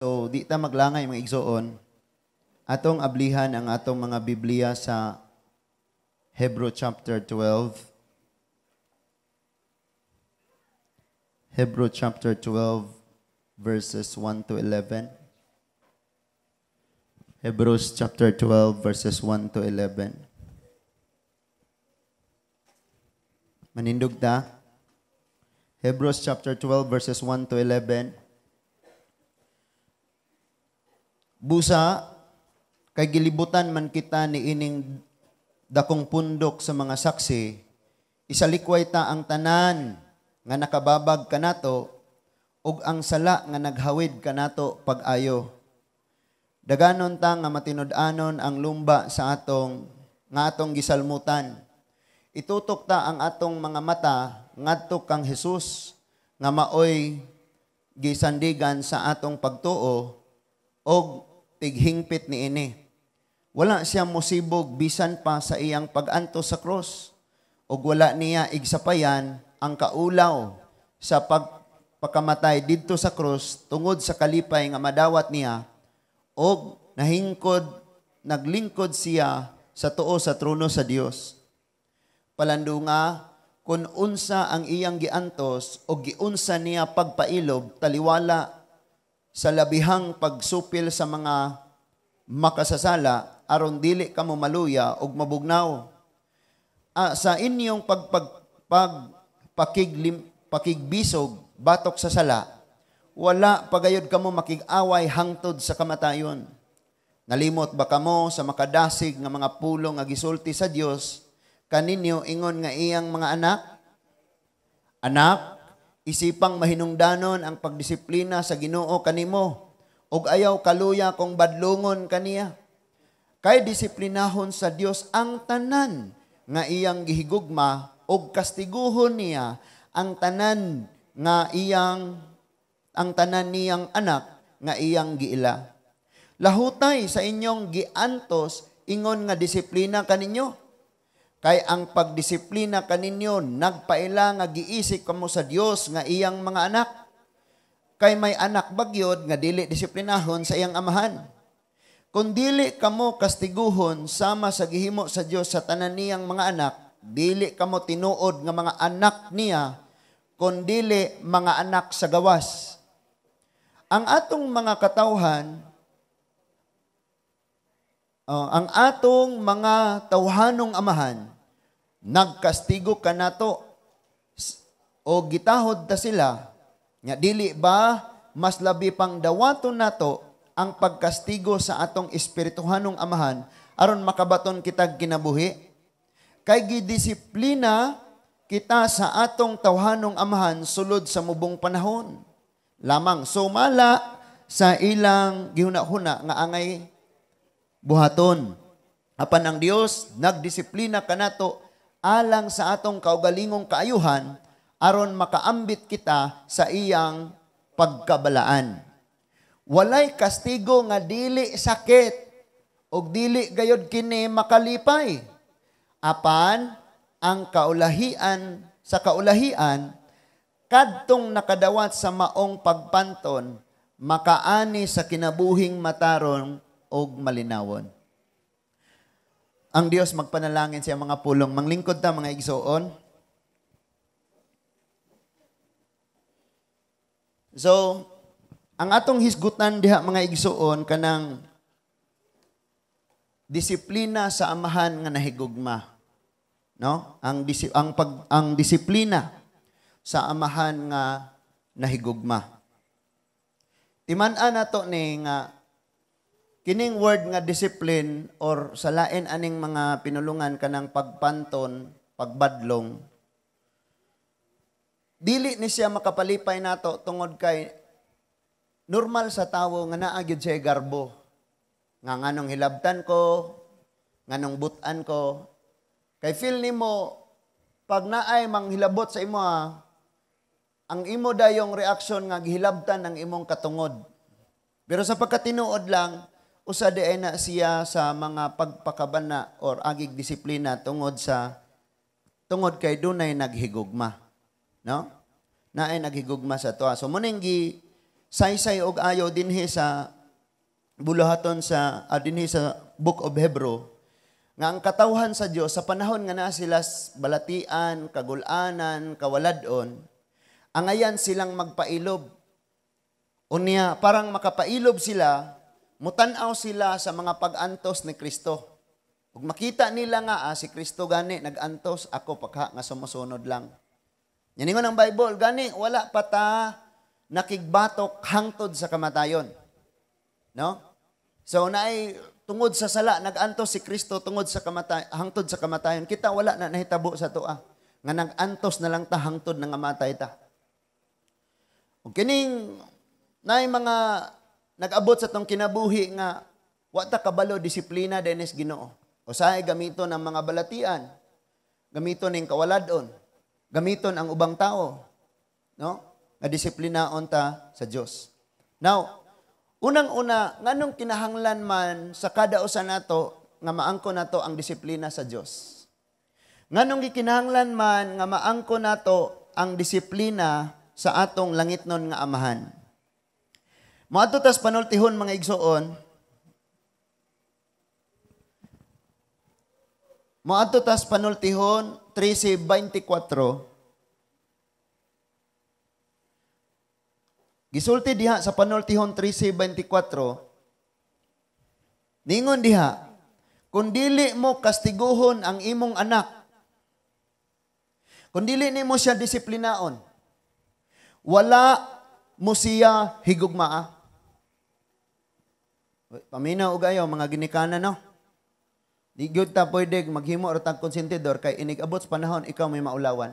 So, di ta maglangay, mga igsoon. Atong ablihan ang atong mga Biblia sa Hebrew chapter 12. Hebrew chapter 12 verses 1 to 11. Hebrews chapter 12 verses 1 to 11. Manindog ta. Hebrews chapter 12 verses 1 to 11. Busa, kay gilibutan man kita ni ining dakong pundok sa mga saksi, isalikway ta ang tanan nga nakababag kanato ug ang sala nga naghawid kanato pag-ayo. Daganon ta nga matinud-anon ang lumba sa atong nga atong gisalmutan. Itutok ta ang atong mga mata ngadto kang Hesus nga maoy gisandigan sa atong pagtuo og tighingpit niini. Wala siya mosibog bisan pa sa iyang pag-antos sa krus, ug wala niya igsapayan ang kaulaw sa pagpakamatay didto sa krus tungod sa kalipay nga madawat niya, og nahingkod naglingkod siya sa tuo sa trono sa Dios. Palandunga kun unsa ang iyang giantos o giunsa niya pagpailob taliwala sa labihang pagsupil sa mga makasasala aron dili kamo maluya og mabugnaw. Sa inyong pakigbisog batok sa sala, wala pagayod kamo makig-away hangtod sa kamatayon. Nalimot ba kamo sa makadasig nga mga pulong nga gisulti sa Dios kaninyo ingon nga iyang mga anak? Anak, isipang mahinungdanon ang pagdisiplina sa Ginoo kanimo ug ayaw kaluya kung badlongon kaniya. Kay disiplinahon sa Dios ang tanan nga iyang gihigugma ug kastiguhon niya ang tanan nga iyang ang tanan niyang anak nga iyang giila. Lahutay sa inyong giantos ingon nga disiplina kaninyo. Kay ang pagdisiplina kaninyo nagpaila nga giisip kamo sa Dios nga iyang mga anak. Kay may anak bagyod nga dili disiplinahon sa iyang amahan. Kung dili kamo kastiguhon sama sa gihimo sa Dios sa tanan niyang mga anak, dili kamo tinuod nga mga anak niya, kun dili mga anak sa gawas. Ang atong mga katawhan, ang atong mga tawhanong amahan, nagkastigo kanato o gitahod ta sila, nga dili ba mas labi pang dawaton nato ang pagkastigo sa atong espirituhanong amahan aron makabaton kitag kinabuhi? Kay gidisiplina kita sa atong tawhanong amahan sulod sa mubong panahon lamang sumala sa ilang gihuna-huna nga angay buhaton. Apan ang Dios nagdisiplina kanato alang sa atong kaugalingong kaayuhan aron makaambit kita sa iyang pagkabalaan. Walay kastigo nga dili sakit ug dili gayod kini makalipay. Apan ang kaulahian sa kaulahian kadtong nakadawat sa maong pagpanton makaani sa kinabuhing matarong og malinawon. Ang Dios magpanalangin sa mga pulong. Manglingkod ta, mga igsoon. So, ang atong hisgutan diha, mga igsoon, kanang disiplina sa amahan nga nahigugma. No? Ang disiplina sa amahan nga nahigugma. Timan-an nato ni nga kining word nga discipline or sa lain aning mga pinulungan kanang pagpanton, pagbadlong, dili ni siya makapalipay nato tungod kay normal sa tawo nga naa gyud siya garbo. Nga nganong hilabtan ko, nganong butan ko. Kay feel nimo pag naay manghilabot sa imo, ang imo dayong reaksyon nga gihilabtan ang imong katungod. Pero sa pagkatinuod lang, usa di ay na siya sa mga pagpakabana or agig disiplina tungod kay dunay naghigugma, no? Naay naghigugma sa tuwa. So muning gi Saysay og ayo dinhi sa buluhaton sa dinhi sa Book of Hebrew nga ang katawhan sa Dios sa panahon nga naa sila balatian, kagulanan, kawaladon, angayan silang magpailob. Unya parang makapailob sila, mutan-aw sila sa mga pag-antos ni Kristo. Ug makita nila nga si Kristo gani nag-antos, ako pakha nga sumusunod lang. Yaningon ang Bible, gani wala pa ta nakigbatok hangtod sa kamatayon. No? So naay tungod sa sala nag-antos si Kristo tungod sa kamatay, hangtod sa kamatayon. Kita wala na nahitabo sa toa nga nag-antos na lang ta hangtod nga matay ta. Ug kining naay mga nag-abot sa tong kinabuhi nga wa ta kabalo disiplina dinis Ginoo. Usahay gamiton ang mga balatian, gamiton ning kawaladon, gamiton ang ubang tao, no? Nga disiplinaon ta sa Dios. Now, unang-una, nganong kinahanglan man sa kada usa nato nga maangko nato ang disiplina sa Dios? Nganong gikinahanglan man nga maangko nato ang disiplina sa atong langitnon nga Amahan? Moadto tas panultihon, mga igsoon. Moadto tas panultihon 13:24. Gisulti diha sa panultihon 13:24, ningon diha, kung dili mo kastiguhon ang imong anak, kung dili nimo siya disiplinaon, wala mo siya higugmaa. Paminaw og ayo mga ginikanan, no? Di gyud ta pwede maghimo ra tag konsentidor kay inig-abot sa panahon ikaw may maulawan.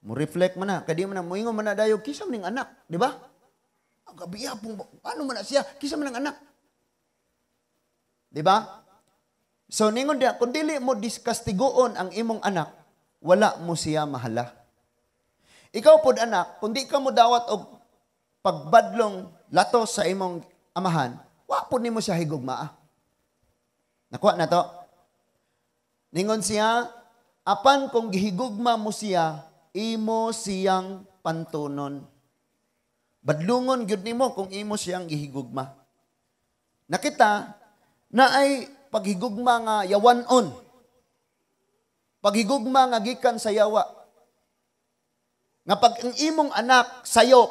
Mo reflect man na, kay di man na moingon man na dayo kisa man ning anak, di ba? Ang gabiya pong ano man na siya, kisa man ang anak. Di ba? So ningon diha, kung dili mo diskastiguon ang imong anak, wala mo siya mahala. Ikaw pod anak, kung di ka mo dawat og pagbadlong latos sa imong amahan, wa pod nimo siya higugmaa. Nakuha na to? Ningon siya, apan kung gihigugma mo siya, imo siyang pantunon. Badlungon gyud nimo kung imo siyang gihigugma. Nakita na ay paghigugma nga yawanon. Paghigugma nga gikan sa yawa. Nga pag ang imong anak sayop,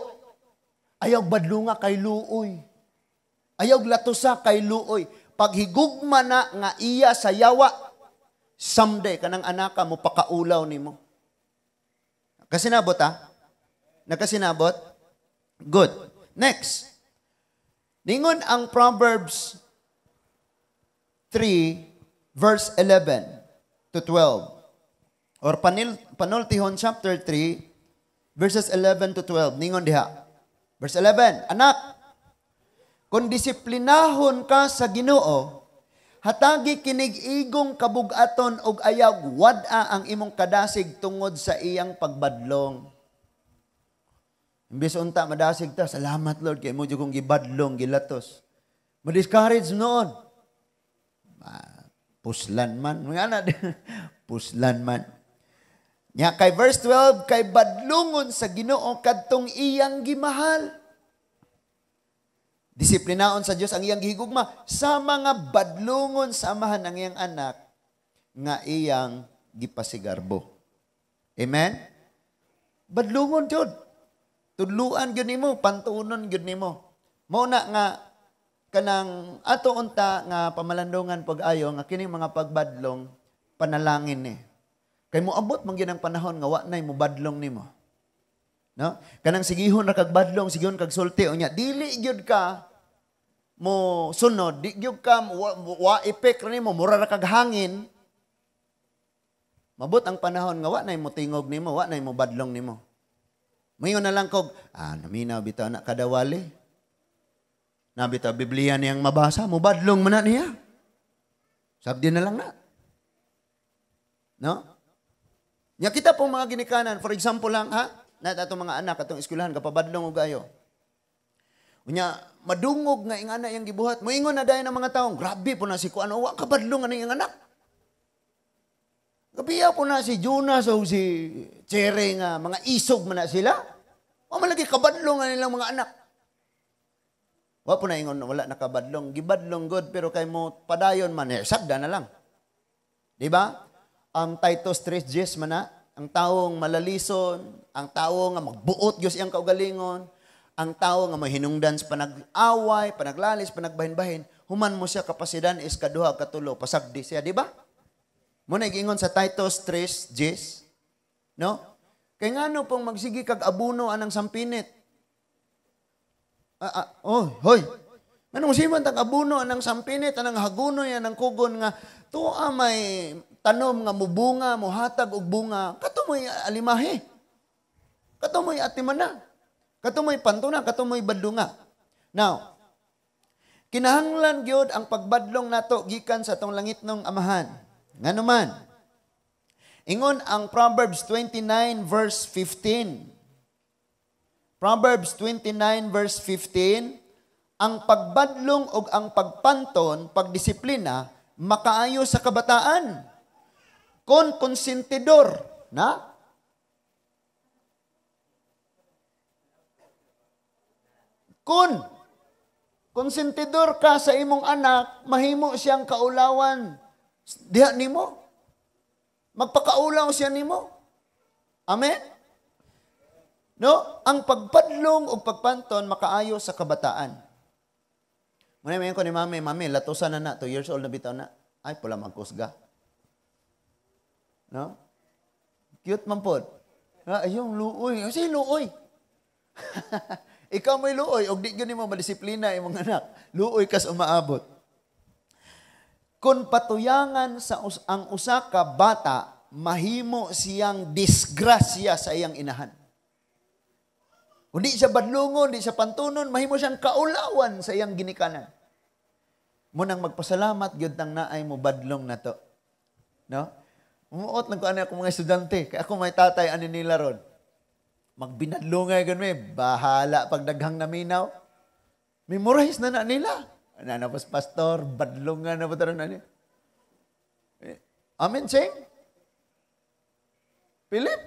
ayaw badlunga kay luoy. Ayaw latusa kay luoy. Paghigugma na nga iya sa yawa, someday kanang anaka mo pakaulaw nimo. Kasinabot ha? Nakasinabot? Good. Next. Ningon ang Proverbs 3 verse 11 to 12. Or Panultihon chapter 3 verses 11 to 12. Ningon diha. Verse 11, anak, kung disiplinahon ka sa Ginoo, hatagi kinig-igong kabugaton og ayaw wad-a ang imong kadasig tungod sa iyang pagbadlong. Imbes unta madasig ta, salamat Lord kay mo jud kong gibadlong gilatos. Ma-discourage noon. Puslan man, mga ana, puslan man. Nya kay verse 12, kay badlungon sa Ginoo kadtong iyang gimahal. Disiplinaon sa Dios ang iyang gihigugma sa mga badlungon sa amahan ang iyang anak nga iyang gipasigarbo. Amen? Badlungon jud. Tudluan gyud nimo, pantunon gyud nimo. Mao na nga kanang ato unta nga pamalandungan pag-ayo nga kining mga pagbadlong panalangin ni. Kay moabot man gyud ang panahon nga wa nay mobadlong nimo. No? Kanang sigihon ra kag badlong, sigihon kag sulti unya dili gyud ka mo sunod, di gyud ka wa epek ra nimo, mura ra kag hangin. Mabot ang panahon nga wa nay motingog nimo, wa nay mobadlong nimo. Moingon na lang kog, naminaw bitaw na kadawali. Na bitaw Biblia niyang mabasa, mobadlong man na niya. Sabdi na lang na. No? Nya kita po mga ginikanan, for example lang ha, na atong mga anak atong eskwelahan kapabadlong og ayo. Unya madungog nga ingana yang gibuhat, moingon na dayon ang mga tawo, grabe po na si kuan, wa kabadlong ani iyang anak. Gabiya po na si Jonas o si Chere nga mga isog man na sila. Wa man lagi kabadlong ang ilang mga anak. Wa po na ingon wala nakabadlong, gibadlong good pero kay mo padayon man eh, sagda na lang. Di ba? Ang Titus 3:10 man na, ang taong malalison, ang tao nga magbuot gyud siyang kaugalingon, ang tao nga mahinungdan sa panag-away, panaglalis, panagbahin-bahin, human mo siya kapasidan is kaduha katulo, pasagdi siya, di ba? Muna giingon sa Titus 3:10, no? Kay ngano pong magsige kag abuno anang sampinit? Oh, hoy. Ngano mo siman tag abuno anang sampinit, anang hagunoy, anang kugon nga tuwa may tanom nga mubunga, muhatag og bunga, kato mo'y alimahe. Kato mo'y atimana. Kato mo'y pantuna, kato mo'y badlunga. Now, kinahanglan gyud ang pagbadlong nato gikan sa atong langitnong Amahan. Ngano man? Ingon ang Proverbs 29 verse 15. Proverbs 29 verse 15, ang pagbadlong ug ang pagpanton, pagdisiplina, makaayo sa kabataan. Kon konsentidor, na? Kun konsentidor ka sa imong anak, mahimo siyang kaulawan diha nimo. Magpakaulaw siya nimo. Amen? No? Ang pagpadlong o pagpanton makaayo sa kabataan. Muna mayon ko ni mami, mami, latusan na na, 2 years old na bitaw na. Ay, pula magkusga. No? Cute man pod. Ayong luoy. Kasi luoy. Ikaw mo'y luoy, og di gyud nimo madisiplina imong anak. Luoy kas umaabot. Kung patuyangan sa ang usa ka bata, mahimo siyang disgrasya sa iyang inahan. Kung di siya badlungon, di siya pantunon, mahimo siyang kaulawan sa iyang ginikanan. Munang magpasalamat gyud tang naay mo badlong na to. No? Umuot lang ko ani ako mga estudyante, kay ako may tatay ani nila ron. Magbinadlungay gud mi, bahala pag daghang naminaw. Memorize na na nila. Nanapos pastor, badlungan na ba taron na niya? Amen, Cheng? Philip?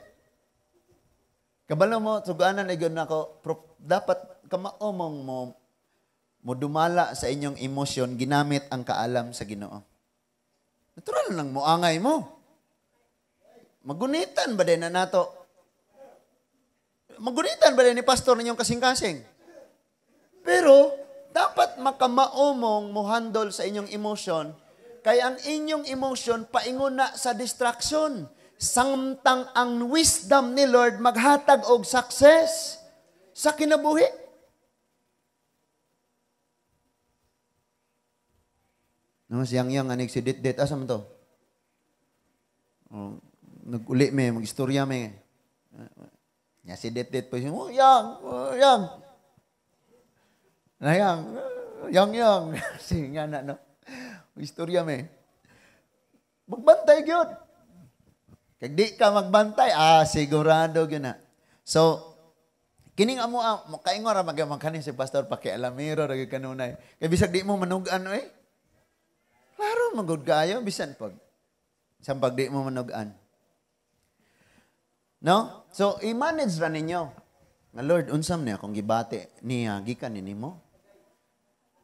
Kabalo mo, suganan ay gano'n ako, dapat kamaomong mo, mo dumala sa inyong emosyon, ginamit ang kaalam sa Ginoo. Natural lang mo, angay mo. Magunitan ba din na nato? Magunitan ba din ni pastor ninyong kasing-kasing? Pero, dapat makamaomong mo handle sa inyong emotion, kay ang inyong emotion paingon na sa distraction. Samtang ang wisdom ni Lord maghatag og success sa kinabuhi. No, siyang yang anig si Dit-Dit, asa man to? Oh, nag-uli me, mag-istorya me. Nya si Dit-Dit po, oh, yang, oh, yang. Na yang, yang, yang. Sige nga na, no? Istorya me. Magbantay gyud. Kag di ka magbantay, sigurado gyud na. So, kining amo, kaingon ra magkanin si pastor, pakialamero ra gyud kanunay. Kay bisag di mo manug-an, eh. Klaro, magud kaayo, bisan pag, bisan pag di mo manug-an. No? So, i-manage ra ninyo. Nga Lord, unsam niya akong gibati niya, gikan ni nimo.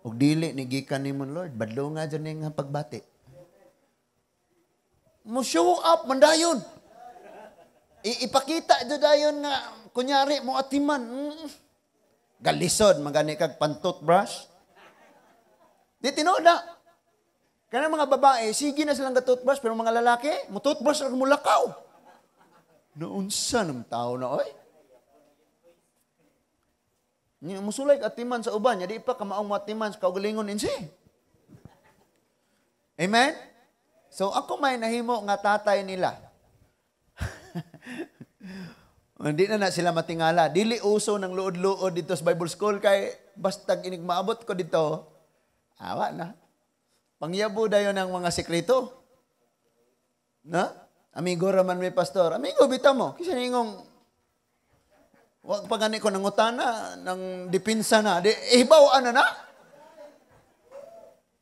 Ug dili ni gikan nimo, Lord, badlo nga dyan nga pagbati. Mo show up man dayon. Ipakita do dayon nga kunyari mo atiman. Galisod magani kag pan-toothbrush. Di tinuod na. Kanang mga babae sige na silang ga-toothbrush, pero mga lalaki mo toothbrush ra mo lakaw. Naunsa ng tao na oy. Nya musulay ka atiman sa uban, nya di pa ka maong atiman sa kaugalingon insi. Amen? So ako may nahimo nga tatay nila. Hindi na na sila matingala. Dili uso ng luod-luod dito sa Bible School kay basta inig maabot ko dito, awa na. Pangyabo dayon ang mga sekreto. Na? Amigo raman may pastor. Amigo bitaw mo. Kisa ningong wag pa gani ko nangutana ng dipinsa na. Di ibaw ana na.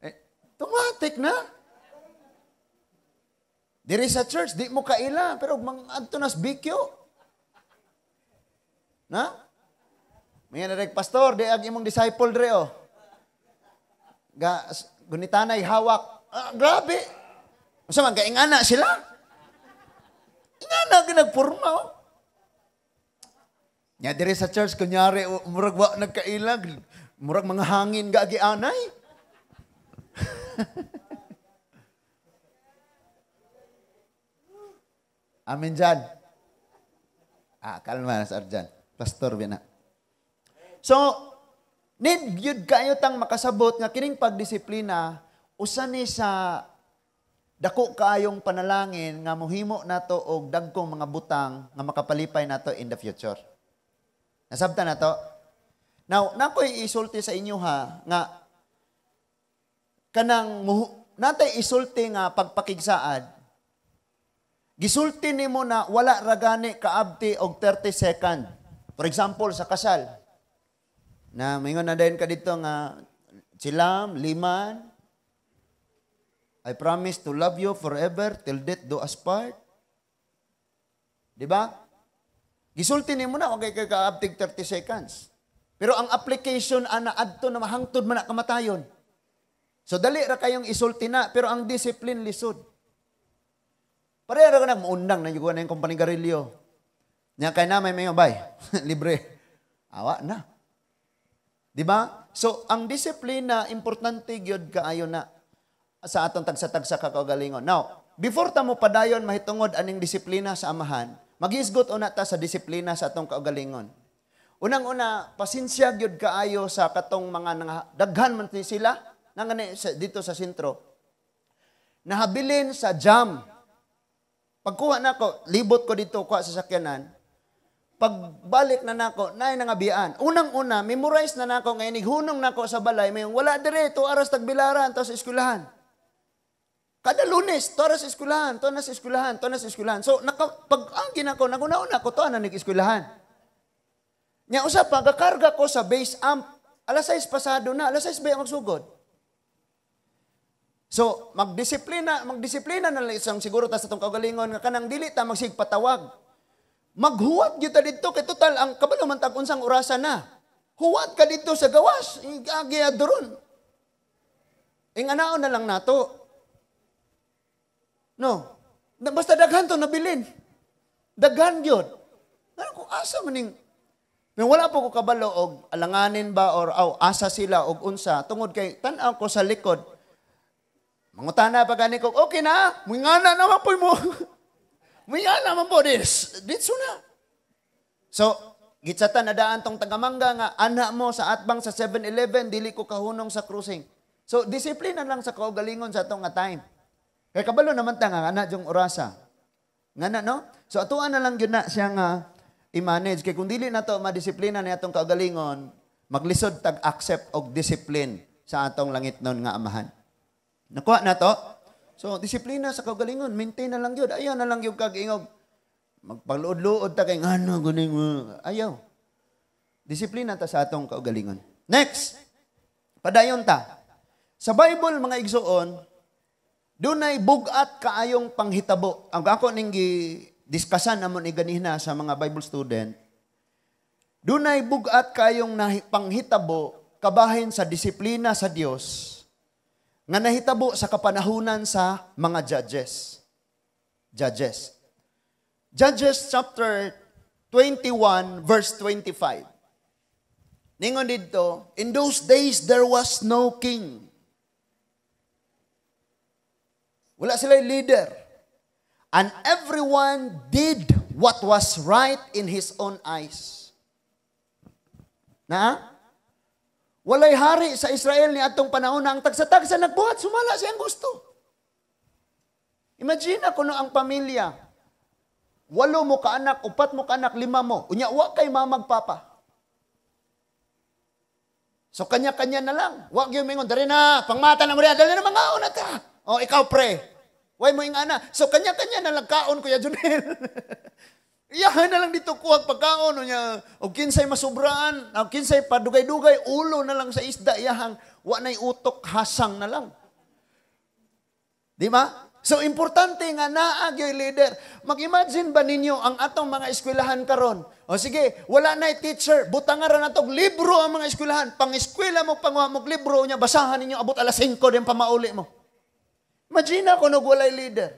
Eh, tumatik na. Diri sa church, di mo kaila, pero mang adto nas BQ. Na? May na, "Pastor, di ag imong disciple dre oh. Ga gunitanay hawak." Ah, grabe. Unsa man kay ingana sila? Ingana ginagporma oh. Nya diri sa church kunyari murag wa nagkailag, murag mga hangin gagi anay. Amen dyan. Ah, kalma sir dyan. Pastor bina. So, need gyud kayo tang makasabot nga kining pagdisiplina usa ni sa dako kaayong panalangin nga mohimo nato og dagkong mga butang nga makapalipay nato in the future. Nasabtan nato? Now, nakoy isulti sa inyo ha nga kanang natay isulti nga pagpakigsaad. Gisulti nimo na wala ragani kaabti og 30 second. For example, sa kasal. Na mingon na dayon ka dito nga silam, liman, I promise to love you forever till death do us part. Di ba? Gisulti nimo na okay kay kaabtig 30 seconds. Pero ang application ana adto na mahangtod man na kamatayon. So dali ra kayong isulti na pero ang discipline lisod. Pareha ra ka nag muundang na yugo na yung company garilyo. Nya kay na may bay libre. Awa na. Di ba? So ang disiplina importante gyud kaayo na sa atong tagsa-tagsa kakaugalingon. Now, before ta mo padayon mahitungod aning disiplina sa amahan, maghisgot una ta sa disiplina sa atong kaugalingon. Unang-una, pasensya gyud kaayo sa katong mga daghan man ni sila nangani dito sa sentro. Nahabilin sa jam. Pagkuha nako, libot ko dito kuha sa sakyanan. Pagbalik na nako, naay nangabian. Unang-una, memorize na nako ngayon, hunong nako sa balay, may wala dire, 2 oras tagbilaran to sa eskwelahan. Kada Lunes, 2 oras sa eskwelahan, 2 na sa eskwelahan, 2 na sa eskwelahan. So, pag ang ginako, naguna-una ko, 2 na nag-eskwelahan. Nya usa pa, gakarga ko sa base amp, alas 6 pasado na, alas 6 ba yung magsugod? So, magdisiplina na lang isang siguro ta sa itong kaugalingon, nga kanang dili ta magsigpatawag. Maghuwat gyud ta didto kay total ang kabalo man tag unsang orasa na. Huwat ka didto sa gawas, agi adoron. Inganaon na lang nato. No. Basta daghan to nabilin. Daghan gyud. Ano kung asa maning wala po ko kabalo og alanganin ba or aw asa sila og unsa tungod kay tan-aw ko sa likod. Mangutana pa gani ko, okay na, mingana naman po mo. Mingana naman po this. Ditso na. So, gitsatan na daan tong tagamangga nga ana mo sa atbang sa 7-Eleven dili ko kahunong sa cruising. So, disiplina lang sa kaugalingon sa atong nga time. Kay kabalo naman ta nga ana jung orasa. Ngana no? So atuan na lang gyud na siya nga i-manage kay kung dili nato madisiplina ni atong kaugalingon, maglisod tag accept og discipline sa atong langitnon nga amahan. Nakuha na to? So disiplina sa kaugalingon, maintain na lang gyud. Ayaw na lang gyud kag ingog magpagluod-luod ta kay ngano guning ayaw. Disiplina ta sa atong kaugalingon. Next. Padayon ta. Sa Bible mga igsoon, dunay bugat kaayong panghitabo. Ang ako ning gi-discussan namon ni ganina sa mga Bible student. Dunay bugat kaayong panghitabo kabahin sa disiplina sa Dios nga nahitabo sa kapanahunan sa mga judges. Judges. Judges chapter 21 verse 25. Ningon didto, in those days there was no king. Wala sila leader. And everyone did what was right in his own eyes. Na? Walay hari sa Israel ni atong panahon na ang tagsa-tagsa nagbuhat, sumala siyang gusto. Imagine ako no ang pamilya. 8 mo kaanak, 4 mo kaanak, 5 mo. Unya, wa kay mamagpapa. So kanya-kanya na lang. Wa gyud mingon, dali na, pangmata na mo riya, dali na mga una ta. O, ikaw pre. Way mo ingana. So kanya-kanya na lang kaon, Kuya Junel. Iyahan na lang dito kuwag pagkaon. Unya, o kinsay masubraan, o kinsay padugay-dugay, ulo na lang sa isda, iyahang, wa na'y utok, hasang na lang. Di ba? So importante nga naa gyoy leader. Mag-imagine ba ninyo ang atong mga eskwelahan karon? O sige, wala na teacher, butang ra natog libro ang mga eskwelahan. Pang-eskwela mo, panguha mo libro niya, basahan ninyo abot alas 5 din pamauli mo. Imagine ako nung walay leader.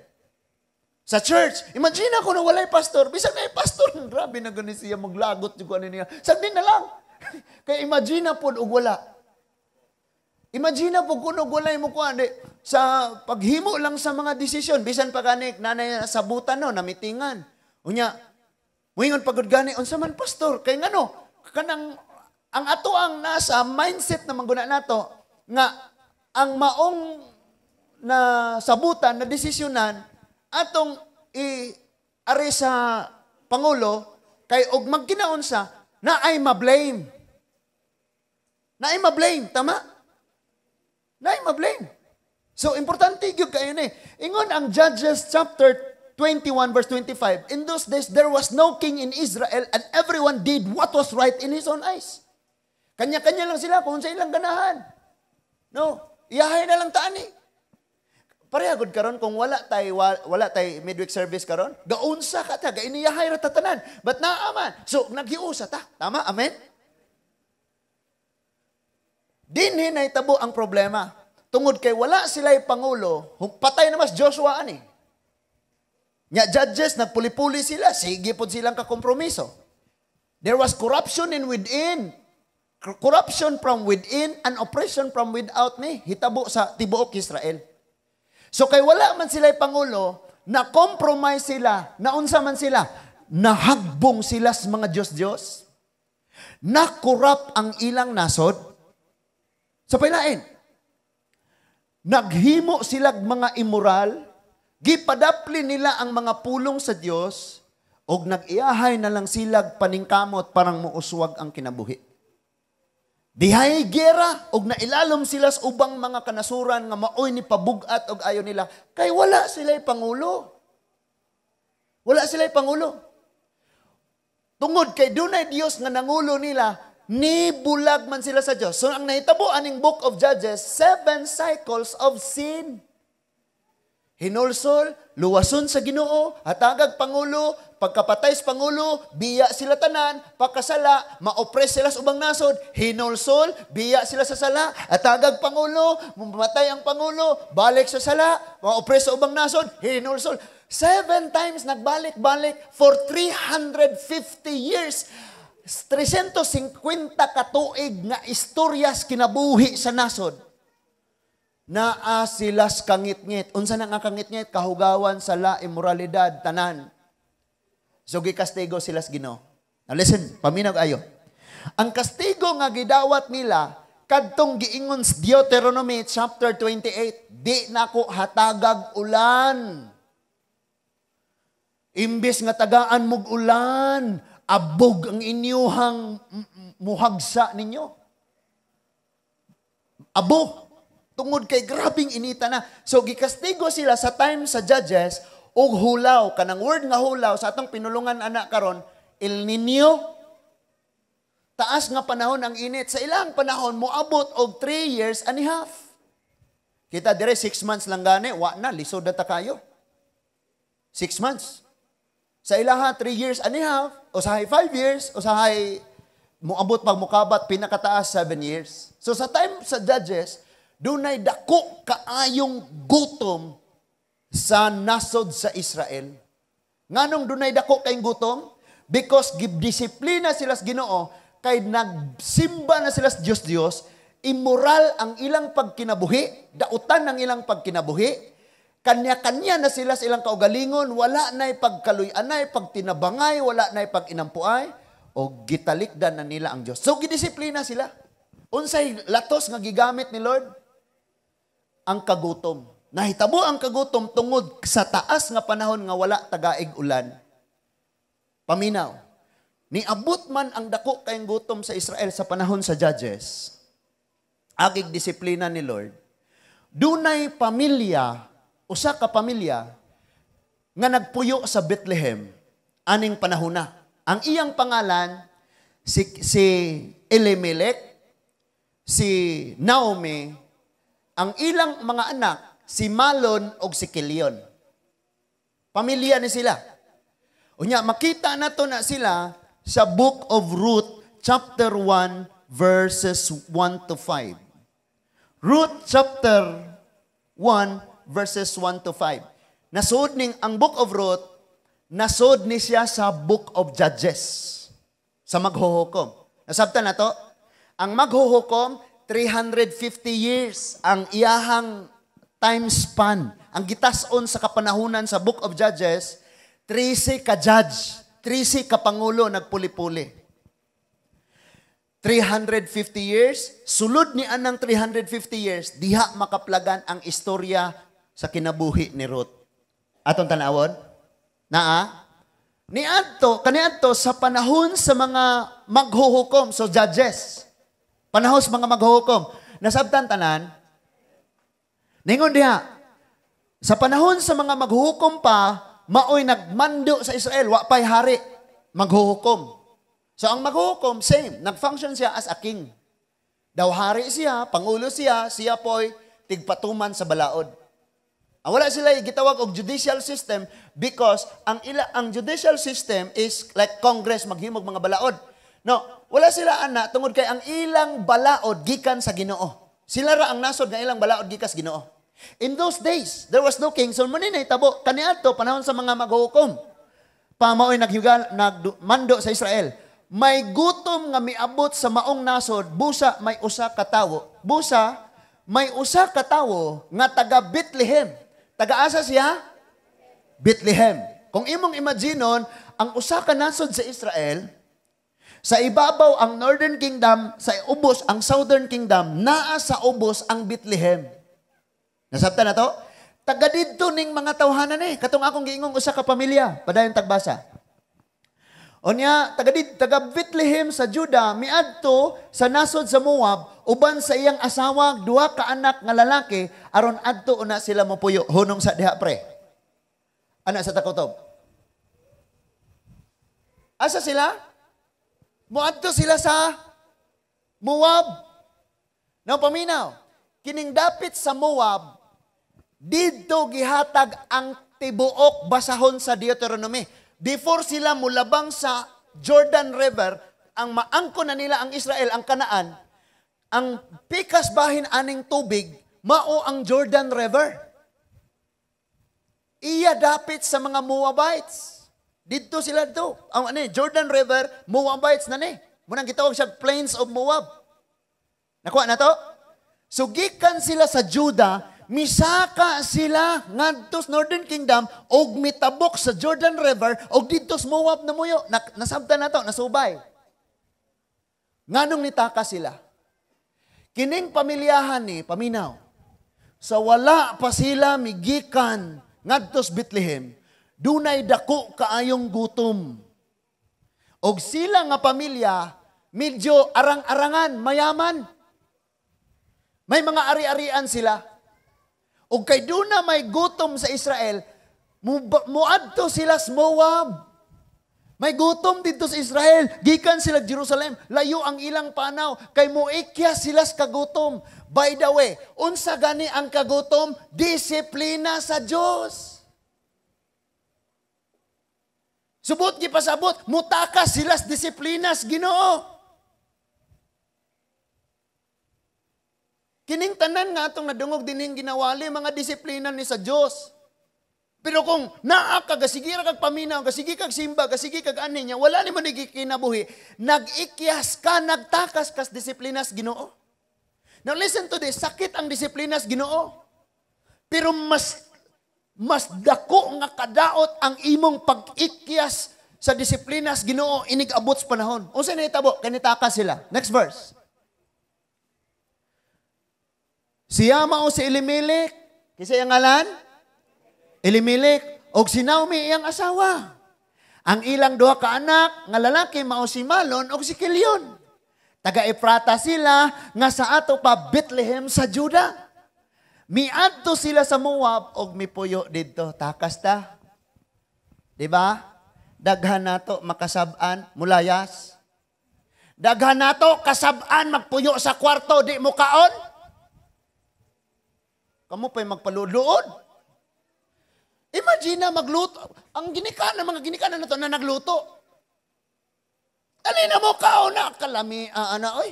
Sa church, imagine ako nung walay pastor. Bisag na pastor, grabe na gani siya maglagot yung ano niya. Sagdi na lang. Kaya imagine na po og wala. Imagine na po kung walay mo kuan sa paghimo lang sa mga desisyon, bisan pa gani nanay sabutan no, namitingan. Unya, muingon pagod gani unsa man, pastor, kay ngano kanang ang ato ang nasa mindset na mangguna nato nga ang maong na sabutan na desisyonan atong i ari sa pangulo kay og magkinaunsa na ay ma-blame. Na ay ma-blame, tama? Na ay ma-blame. So, importante gyud kayo ni. Ingon ang Judges chapter 21 verse 25, "In those days there was no king in Israel and everyone did what was right in his own eyes." Kanya-kanya lang sila kung sa ilang ganahan. No, iyahay na lang taan eh. Pareha gud karon kung wala tay midweek service karon, gaunsa ka ta, gainiyahay ra tatanan. But naa man. So naghiusa ta. Tama? Amen. Dinhi nahitabo ang problema. Tungod kay wala sila'y pangulo, patay na mas Joshua ani. Nya judges, nagpuli-puli sila, sige pod silang kakompromiso. There was corruption in within. Corruption from within and oppression from without ni hitabo sa tibuok Israel. So kay wala man sila'y pangulo, na compromise sila, naunsa man sila, nahagbong sila sa mga Diyos-Diyos, na-corrupt ang ilang nasod. Sa pailain, naghimo sila mga immoral, gipadapli nila ang mga pulong sa Dios, og nag-iyahay na lang sila paningkamot parang muuswag ang kinabuhi. Dihay gera og nailalom sila sa ubang mga kanasuran nga maoy ni pabugat og ayo nila kay wala sila'y pangulo. Wala sila'y pangulo. Tungod kay dunay Dios nga nangulo nila, nibulag man sila sa Dios. So ang nahitabo aning Book of Judges, 7 cycles of sin. Hinulsol, luwason sa Ginoo, hatagag pangulo, pagkapatay sa pangulo, biya sila tanan, pagkasala, maopres sila sa ubang nasod, hinulsol, biya sila sa sala, hatagag pangulo, mamatay ang pangulo, balik sa sala, maopres sa ubang nasod, hinulsol. 7 times nagbalik-balik for 350 years. 350 katuig nga istoryas kinabuhi sa nasod. Naa sila sa kangitngit. Unsa na nga kangitngit? Kahugawan, sala, imoralidad, tanan. So gikastigo sila sa Ginoo. Now listen, paminaw ayo. Ang kastigo nga gidawat nila kadtong giingon sa Deuteronomy chapter 28, di nako hatagag ulan. Imbes nga tagaan mog ulan, abog ang inyuhang muhagsa ninyo. Abo. Tungod kay grabing inita na. So gikastigo sila sa time sa Judges og hulaw, kanang word nga hulaw sa atong pinulungan anak karon, El Nino. Taas nga panahon ang init. Sa ilang panahon moabot og 3 years and a half. Kita dire 6 months lang gani, wa na lisod na ta kayo. 6 months. Sa ilaha 3 years and a half, usahay 5 years, usahay moabot pag mukabat pinakataas 7 years. So sa time sa Judges, dunay dako kaayong gutom sa nasod sa Israel. Nganong dunay dako kayong gutom? Because gidisiplina sila sa Ginoo kay nagsimba na sila sa Dios-Dios, immoral ang ilang pagkinabuhi, dautan ang ilang pagkinabuhi, kanya-kanya na sila sa ilang kaugalingon, wala na'y pagkaluy-anay, pagtinabangay, wala na'y pag-inampuay, o gitalikdan na nila ang Diyos. So gidisiplina sila. Unsay latos nga gigamit ni Lord? Ang kagutom. Nahitabo ang kagutom tungod sa taas nga panahon nga wala tagaig ulan. Paminaw. Niabot man ang dako kayong gutom sa Israel sa panahon sa Judges, agig disiplina ni Lord, dunay pamilya, usa ka pamilya, nga nagpuyo sa Bethlehem aning panahona. Ang iyang pangalan, si Elimelech, si Naomi, ang ilang mga anak, Si Malon og si Kilion. Pamilya ni sila. Unya, makita nato na sila sa Book of Ruth chapter 1 verses 1 to 5. Ruth chapter 1 verses 1 to 5. Nasud ning ang Book of Ruth, nasud ni siya sa Book of Judges, sa maghuhukom. Nasabtan na to? Ang maghuhukom, 350 years ang iyahang time span. Ang gitason sa kapanahunan sa Book of Judges, 13 ka judge, 13 ka pangulo nagpuli-puli. 350 years, sulod ni anang 350 years, diha makaplagan ang istorya sa kinabuhi ni Ruth. Atong tanawon? Naa? Niadto, kaniadto sa panahon sa mga maghuhukom, so judges. Panahon sa mga maghuhukom. Nasabtan tanan? Ningon diha, sa panahon sa mga maghuhukom pa, maoy nagmando sa Israel, wa pa'y hari, maghuhukom. So ang maghuhukom, same, nag-function siya as a king. Daw hari siya, pangulo siya, siya po'y tigpatuman sa balaod. Ang wala sila gitawag og judicial system because ang judicial system is like Congress, maghimog mga balaod. No, wala sila ana tungod kay ang ilang balaod gikan sa Ginoo. Sila ra ang nasod nga ilang balaod gikan sa Ginoo. In those days, there was no king. So mo ni nahitabo kaniadto panahon sa mga maghuhukom. Pa maoy naghugal nagmando sa Israel. May gutom nga miabot sa maong nasod, busa may usa ka tawo. Busa may usa ka tawo nga taga Bethlehem. Taga-asa siya? Bethlehem. Kung imong imaginon, ang usa ka nasod sa Israel, sa ibabaw ang Northern Kingdom, sa ubos ang Southern Kingdom, naa sa ubos ang Bethlehem. Nasabtan na to? Taga didto ning mga tawhanan eh. Katong akong giingong usa ka pamilya. Padayon tagbasa. Onya, taga Bethlehem sa Juda, miadto sa nasod sa Moab, uban sa iyang asawa, duha ka anak nga lalaki, aron adto una sila mopuyo. Hunong sa diha pre. Anak sa takutob. Asa sila? Moadto sila sa Moab. Now paminaw, kining dapit sa Moab, didto gihatag ang tibuok basahon sa Deuteronomy. Before sila mulabang sa Jordan River, ang maangko na nila ang Israel, ang Kanaan, ang pikas bahin aning tubig, mao ang Jordan River. Iya dapit sa mga Moabites. Didto sila dito. Ang ano, Jordan River, Moabites na ni. Munang gitawag siya Plains of Moab. Nakuha na to? So gikan sila sa Judah, misaka sila ngadto sa Northern Kingdom og mitabok sa Jordan River og didto sa Moab na muyo. Nasabtan na to, nasubay. Nganong nitaka sila? Kining pamilyahan ni paminaw. Sa wala pa sila migikan ngadto sa Bethlehem, dunay dako kaayong gutom. Og sila nga pamilya medyo arang-arangan, mayaman. May mga ari-arian sila. Og kay duna may gutom sa Israel, muadto sila sa Moab. May gutom dito sa Israel. Gikan sila Jerusalem. Layo ang ilang panaw. Kay muikya sila sa kagutom. By the way, unsa gani ang kagutom? Disiplina sa Dios. Subot gipasabot, mutaka sila sa disiplina sa Ginoo. Kining tanan nga atong nadungog dinhing ginawali, mga disiplina ni sa Dios. Pero kung naa ka, gasigi ra kag paminaw, gasigi kag simba, gasigi kag ani niya, wala nimo nagikinabuhi, nag-ikyas ka, nagtakas kas disiplinas Ginoo. Now listen to this, sakit ang disiplinas Ginoo. Pero mas dako nga kadaot ang imong pag-ikyas sa disiplinas Ginoo inig-abot sa panahon. Unsa nahitabo? Kanitaka sila. Next verse. Siya mao si Elimelech. Kinsa iyang ngalan? Elimelech. Og si Naomi iyang asawa. Ang ilang duha ka anak nga lalaki mao si Malon og si Kilion. Taga Efrata sila nga sa ato pa Bethlehem sa Juda. Miadto sila sa Moab og mipuyo didto. Takas ta. Di ba? Daghan nato makasab-an mulayas. Daghan nato kasab-an magpuyo sa kwarto di mo kaon. Kamo pa'y magpaluod-luod. Imagine na magluto. Ang ginikanan, mga ginikanan na to na nagluto. Dali na mo kaon na. Kalami, ana, oy.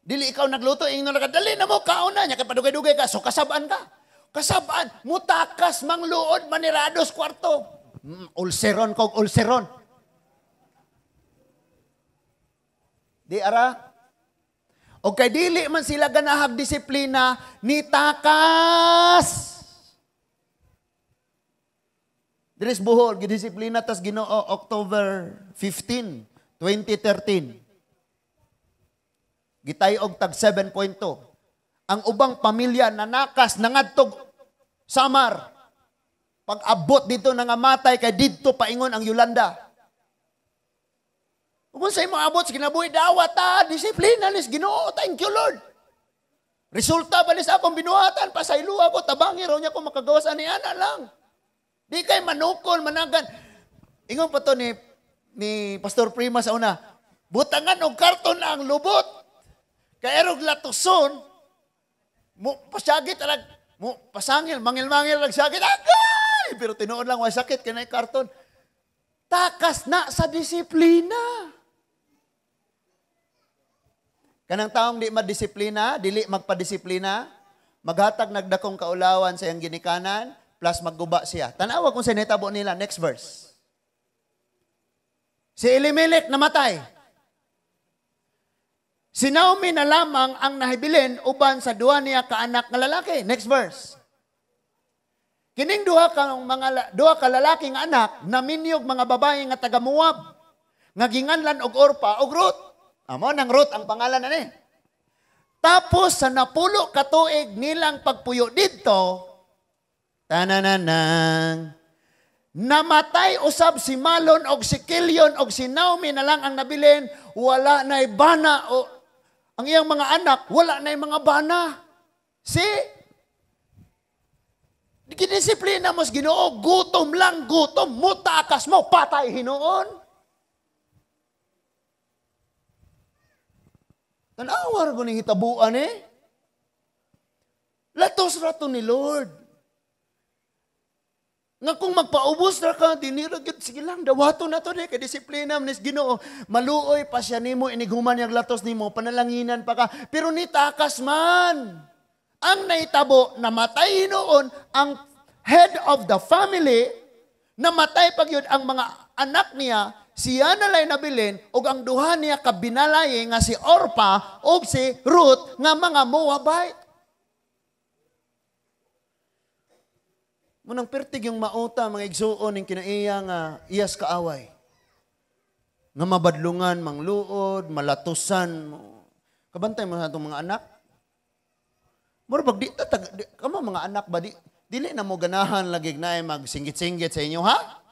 Dili ikaw nagluto, ingnon ka, dali na mo kaon na. Nya kay padugay-dugay ka, so kasabaan ka. Kasabaan, mutakas, mangluod, manirados, kwarto. Ulseron kog ulseron. Di ara? O kay dili man sila ganahag disiplina, nitakas. Dres Bohol, gidisiplina tas Ginoo October 15, 2013. Gitay-og tag 7.2. Ang ubang pamilya nanakas nangadtog Samar. Pag-abot dito nangamatay kay didto paingon ang Yolanda. Kung sa imo abot sa kinabuhi, dawat ta, disiplina nis Ginoo, thank you Lord. Resulta ba nis akong binuhatan, pasaylo ako, tabangi raw niya ko makagawas ani ana lang. Di kay manukol, managan. Ingon pa to ni Pastor Prima sa una, butangan og karton na ang lubot. Kay erog latuson, mo pasagit alag, mo pasangil, mangil-mangil lag sakit. Agay! Pero tinuod lang way sakit kay nay karton. Takas na sa disiplina. Kanang taong di madisiplina, dili magpadisiplina, maghatag nagdakong kaulawan sa iyang ginikanan, plus magguba siya. Tanawa kung sa nitabo nila. Next verse. Si Elimelech namatay. Si Naomi na lamang ang nahibilin uban sa duha niya kaanak nga lalaki. Next verse. Kining duha ka lalaki nga anak naminyog mga babae nga taga Moab nga ginganlan og Orpa og Ruth. Amo nang Ruth ang pangalan ani. Tapos sa 10 ka tuig nilang pagpuyo didto, tanananang, namatay usab si Malon og si Kilion og si Naomi na lang ang nabilin, wala na'y bana o ang iyang mga anak, wala na'y mga bana. Si gidisiplina mo sa Ginoo, gutom lang, gutom, mutakas mo, patay hinuon. Tanawar ko ning hitabuan eh. Latos rato ni Lord. Nga kung magpaubos na ka, dinira gyud, sige lang, dawato na to kay disiplina man is Ginoo. Maluoy pa siya nimo, inighuman niyang latos nimo, panalanginan pa ka. Pero nitakas man. Ang naitabo, namatay noon ang head of the family, namatay pag yun ang mga anak niya, siya na lay nabilin, og ang duha niya kabinalay nga si Orpa og si Ruth nga mga Moabite. Munang pertig yung mauta, mga igsuon, yung kinaiya nga iyas kaaway. Nga mabadlungan, mangluod, malatusan. Kabantay mo sa itong mga anak. Mura pag di, tatag, di, kamo mga anak ba, di, dili na mo ganahan lagi na magsinggit-singgit sa inyo, ha?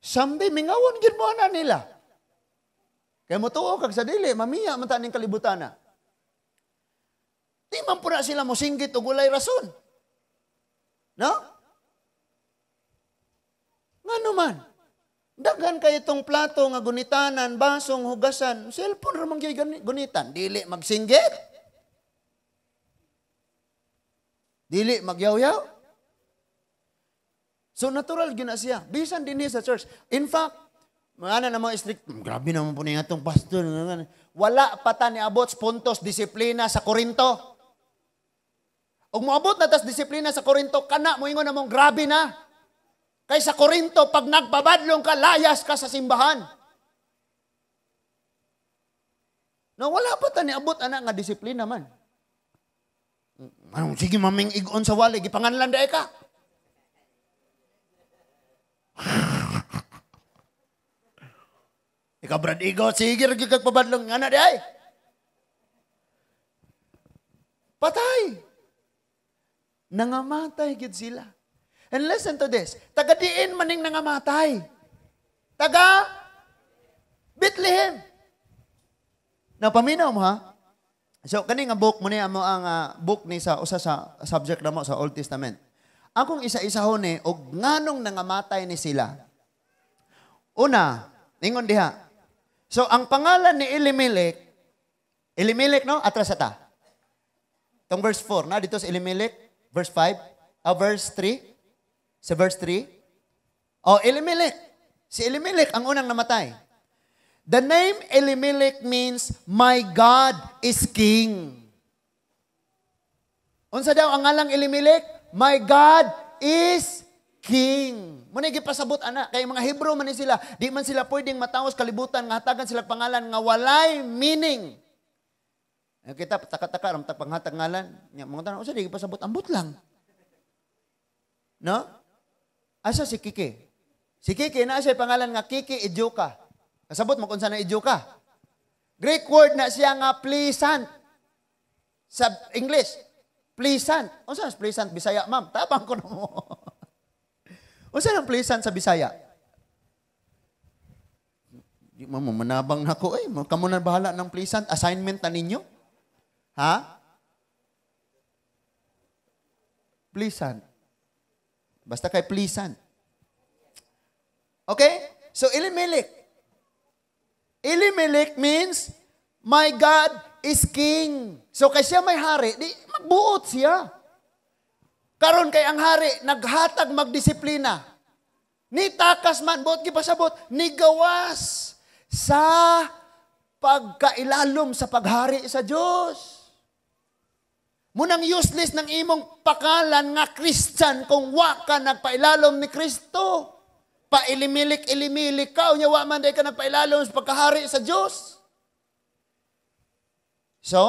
Sambi, mingawon gid mo na nila. Kaya mo tuo kag sa dili, mamiya man ta ning kalibutan na. Di man pura sila mo singgit og walay rason. No? Ngano man? Daghan kay itong plato nga gunitanan, basong hugasan, cellphone ra man gyud gunitan, dili magsinggit. Dili magyaw-yaw. So natural gyud na siya. Bisan dinhi sa church. In fact, mga na mga strict, grabe naman po niya itong pastor. Wala pa ta niabot sa puntos disiplina sa Korinto. Ug moabot na tas disiplina sa Korinto, kana moingon namong grabe na. Kay sa Korinto, pag nagpabadlong ka, layas ka sa simbahan. No, wala pa ta niabot ana nga disiplina man. Anong, sige maming igon sa wali, gipanganlan dae ka. Ikaw Brad Igo, sige ra gyud kag pabadlong nga na di ay. Patay. Nangamatay gyud sila. And listen to this, taga diin maning nangamatay. Taga Bethlehem. Napaminaw mo ha? So kani nga book mo niya mo ang book ni sa usa sa subject namo sa Old Testament. Akong isa-isahon ni og nganong nangamatay ni sila. Una, ningon diha. So ang pangalan ni Elimelech, Elimelech no, atras ta. Tong verse 4, na dito sa Elimelech, verse 5, verse 3, sa verse 3. Oh, Elimelech. Si Elimelech ang unang namatay. The name Elimelech means "my God is king." Unsa daw ang ngalang Elimelech? My God is king. Muna gipasabot ana kay mga Hebrew man ni sila, di man sila pwedeng matawo sa kalibutan nga hatagan sila pangalan nga walay meaning. Eh, kita taka-taka ram panghatag ngalan. Nya mga tanan, unsa di gipasabot, ambot lang. No? Asa si Kiki? Si Kiki na siya pangalan nga Kiki Ijuka. Kasabot mo kung saan na Ijuka. Greek word na siya nga pleasant. Sa English, pleasant. Unsa ang pleasant Bisaya, ma'am? Tabang ko na mo. Unsa ang pleasant sa Bisaya? Di mo manabang na ko eh. Kamo na bahala ng pleasant. Assignment na ninyo. Ha? Pleasant. Basta kay pleasant. Okay? So, Elimelech. Elimelech means, "My God is king." So, kay siya may hari, di magbuot siya. Karon kay ang hari, naghatag magdisiplina. Ni takas man, buot gipasabot, ni gawas sa pagkailalom sa paghari sa Diyos. Munang useless ng imong pakalan nga Christian kung wa ka nagpailalom ni Kristo. Pailimilik-ilimilik ka, unya wa man day ka nagpailalom sa pagkahari sa Diyos. So,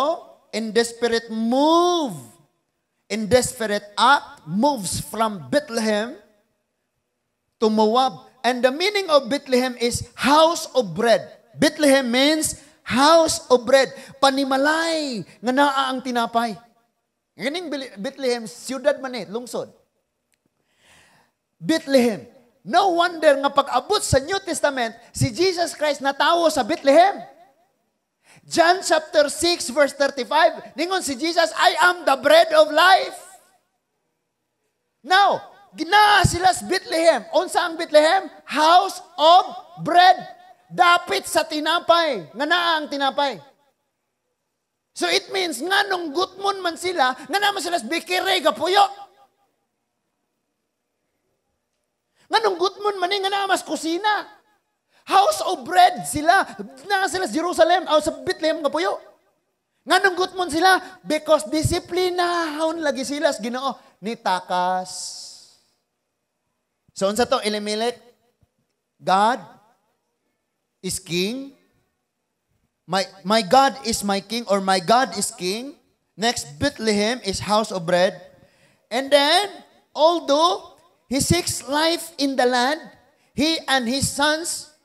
in desperate move, in desperate act, moves from Bethlehem to Moab. And the meaning of Bethlehem is house of bread. Bethlehem means house of bread. Panimalay nga naa ang tinapay. Ganing Bethlehem, siyudad man eh, lungsod. Bethlehem. No wonder nga pag-abot sa New Testament, si Jesus Christ natawo sa Bethlehem. John chapter 6 verse 35, ningon si Jesus, "I am the bread of life." Now, ginaa sila sa Bethlehem. Unsa ang Bethlehem? House of bread. Dapit sa tinapay. Nga naa ang tinapay. So it means, nga nung gutmon man sila, nga naman sila sa bakery, gapuyo. Nga nung gutmon man, nga naa mas kusina. House of bread sila. Naa sila sa Jerusalem, o sa Bethlehem nga puyo. Nga nung gutmon sila, because disiplinahon lagi sila sa Ginoo ni takas. So unsa to, Elimelech? God is king. My God is my king, or my God is king. Next, Bethlehem is house of bread. And then, although he seeks life in the land, he and his sons,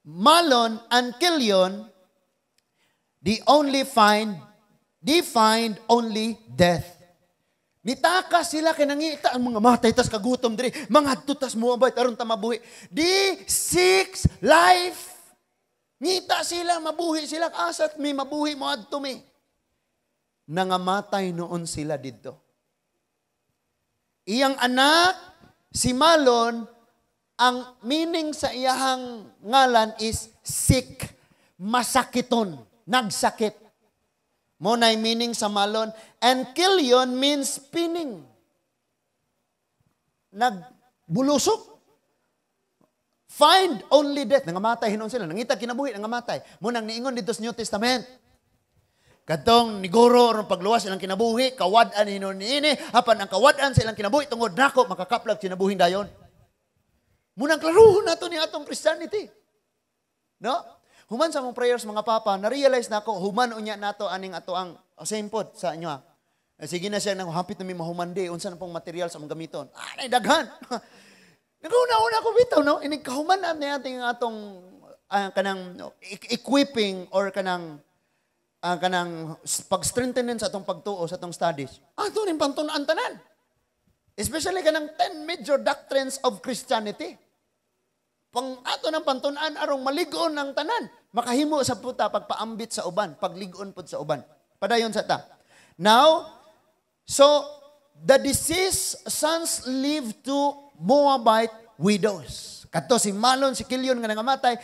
Mahlon and Chilion, they find only death. Nitaka sila kay nangita ang mga matay tas kagutom diri, mga tas Moabite aron ta mabuhi. They seeks life. Ngita sila, mabuhi sila, asat mi mabuhi mo adto mi. Nangamatay noon sila didto. Iyang anak si Mahlon, ang meaning sa iyahang ngalan is sick, masakiton, nagsakit. Mo nay meaning sa Mahlon. And Chilion means spinning. Nagbulusok. Find only death. Nangamatay hinon sila. Nangita kinabuhi, nangamatay. Munang niingon dito sa New Testament. Kadtong niguro ron pagluwas ilang kinabuhi, kawad-an hinon niini, apan ang kawad-an sa ilang kinabuhi tungod nako makakaplag kinabuhing dayon. Munang klaruhon nato ni atong Christianity. No? Human sa mong prayers, mga papa, na-realize na ako, human unya nato aning ato ang same pod sa inyo. Sige na siya, nang hapit na mi mahuman di, unsa na pong material sa among gamiton. Ah, nay daghan. Naguna-una ko bitaw, no? Inig kahuman na ating atong kanang equipping or kanang pag-strengthenin sa atong pagtuo sa atong studies. Ato ning pantun-an tanan. Especially kanang 10 major doctrines of Christianity. Pang ato ng pantun-an arong malig-on ang tanan. Makahimo sa puta pagpaambit sa uban, paglig-on pud sa uban. Padayon sa ta. Now, so the deceased sons live to Moabite widows. Kadto si Mahlon, si Chilion nga nangamatay,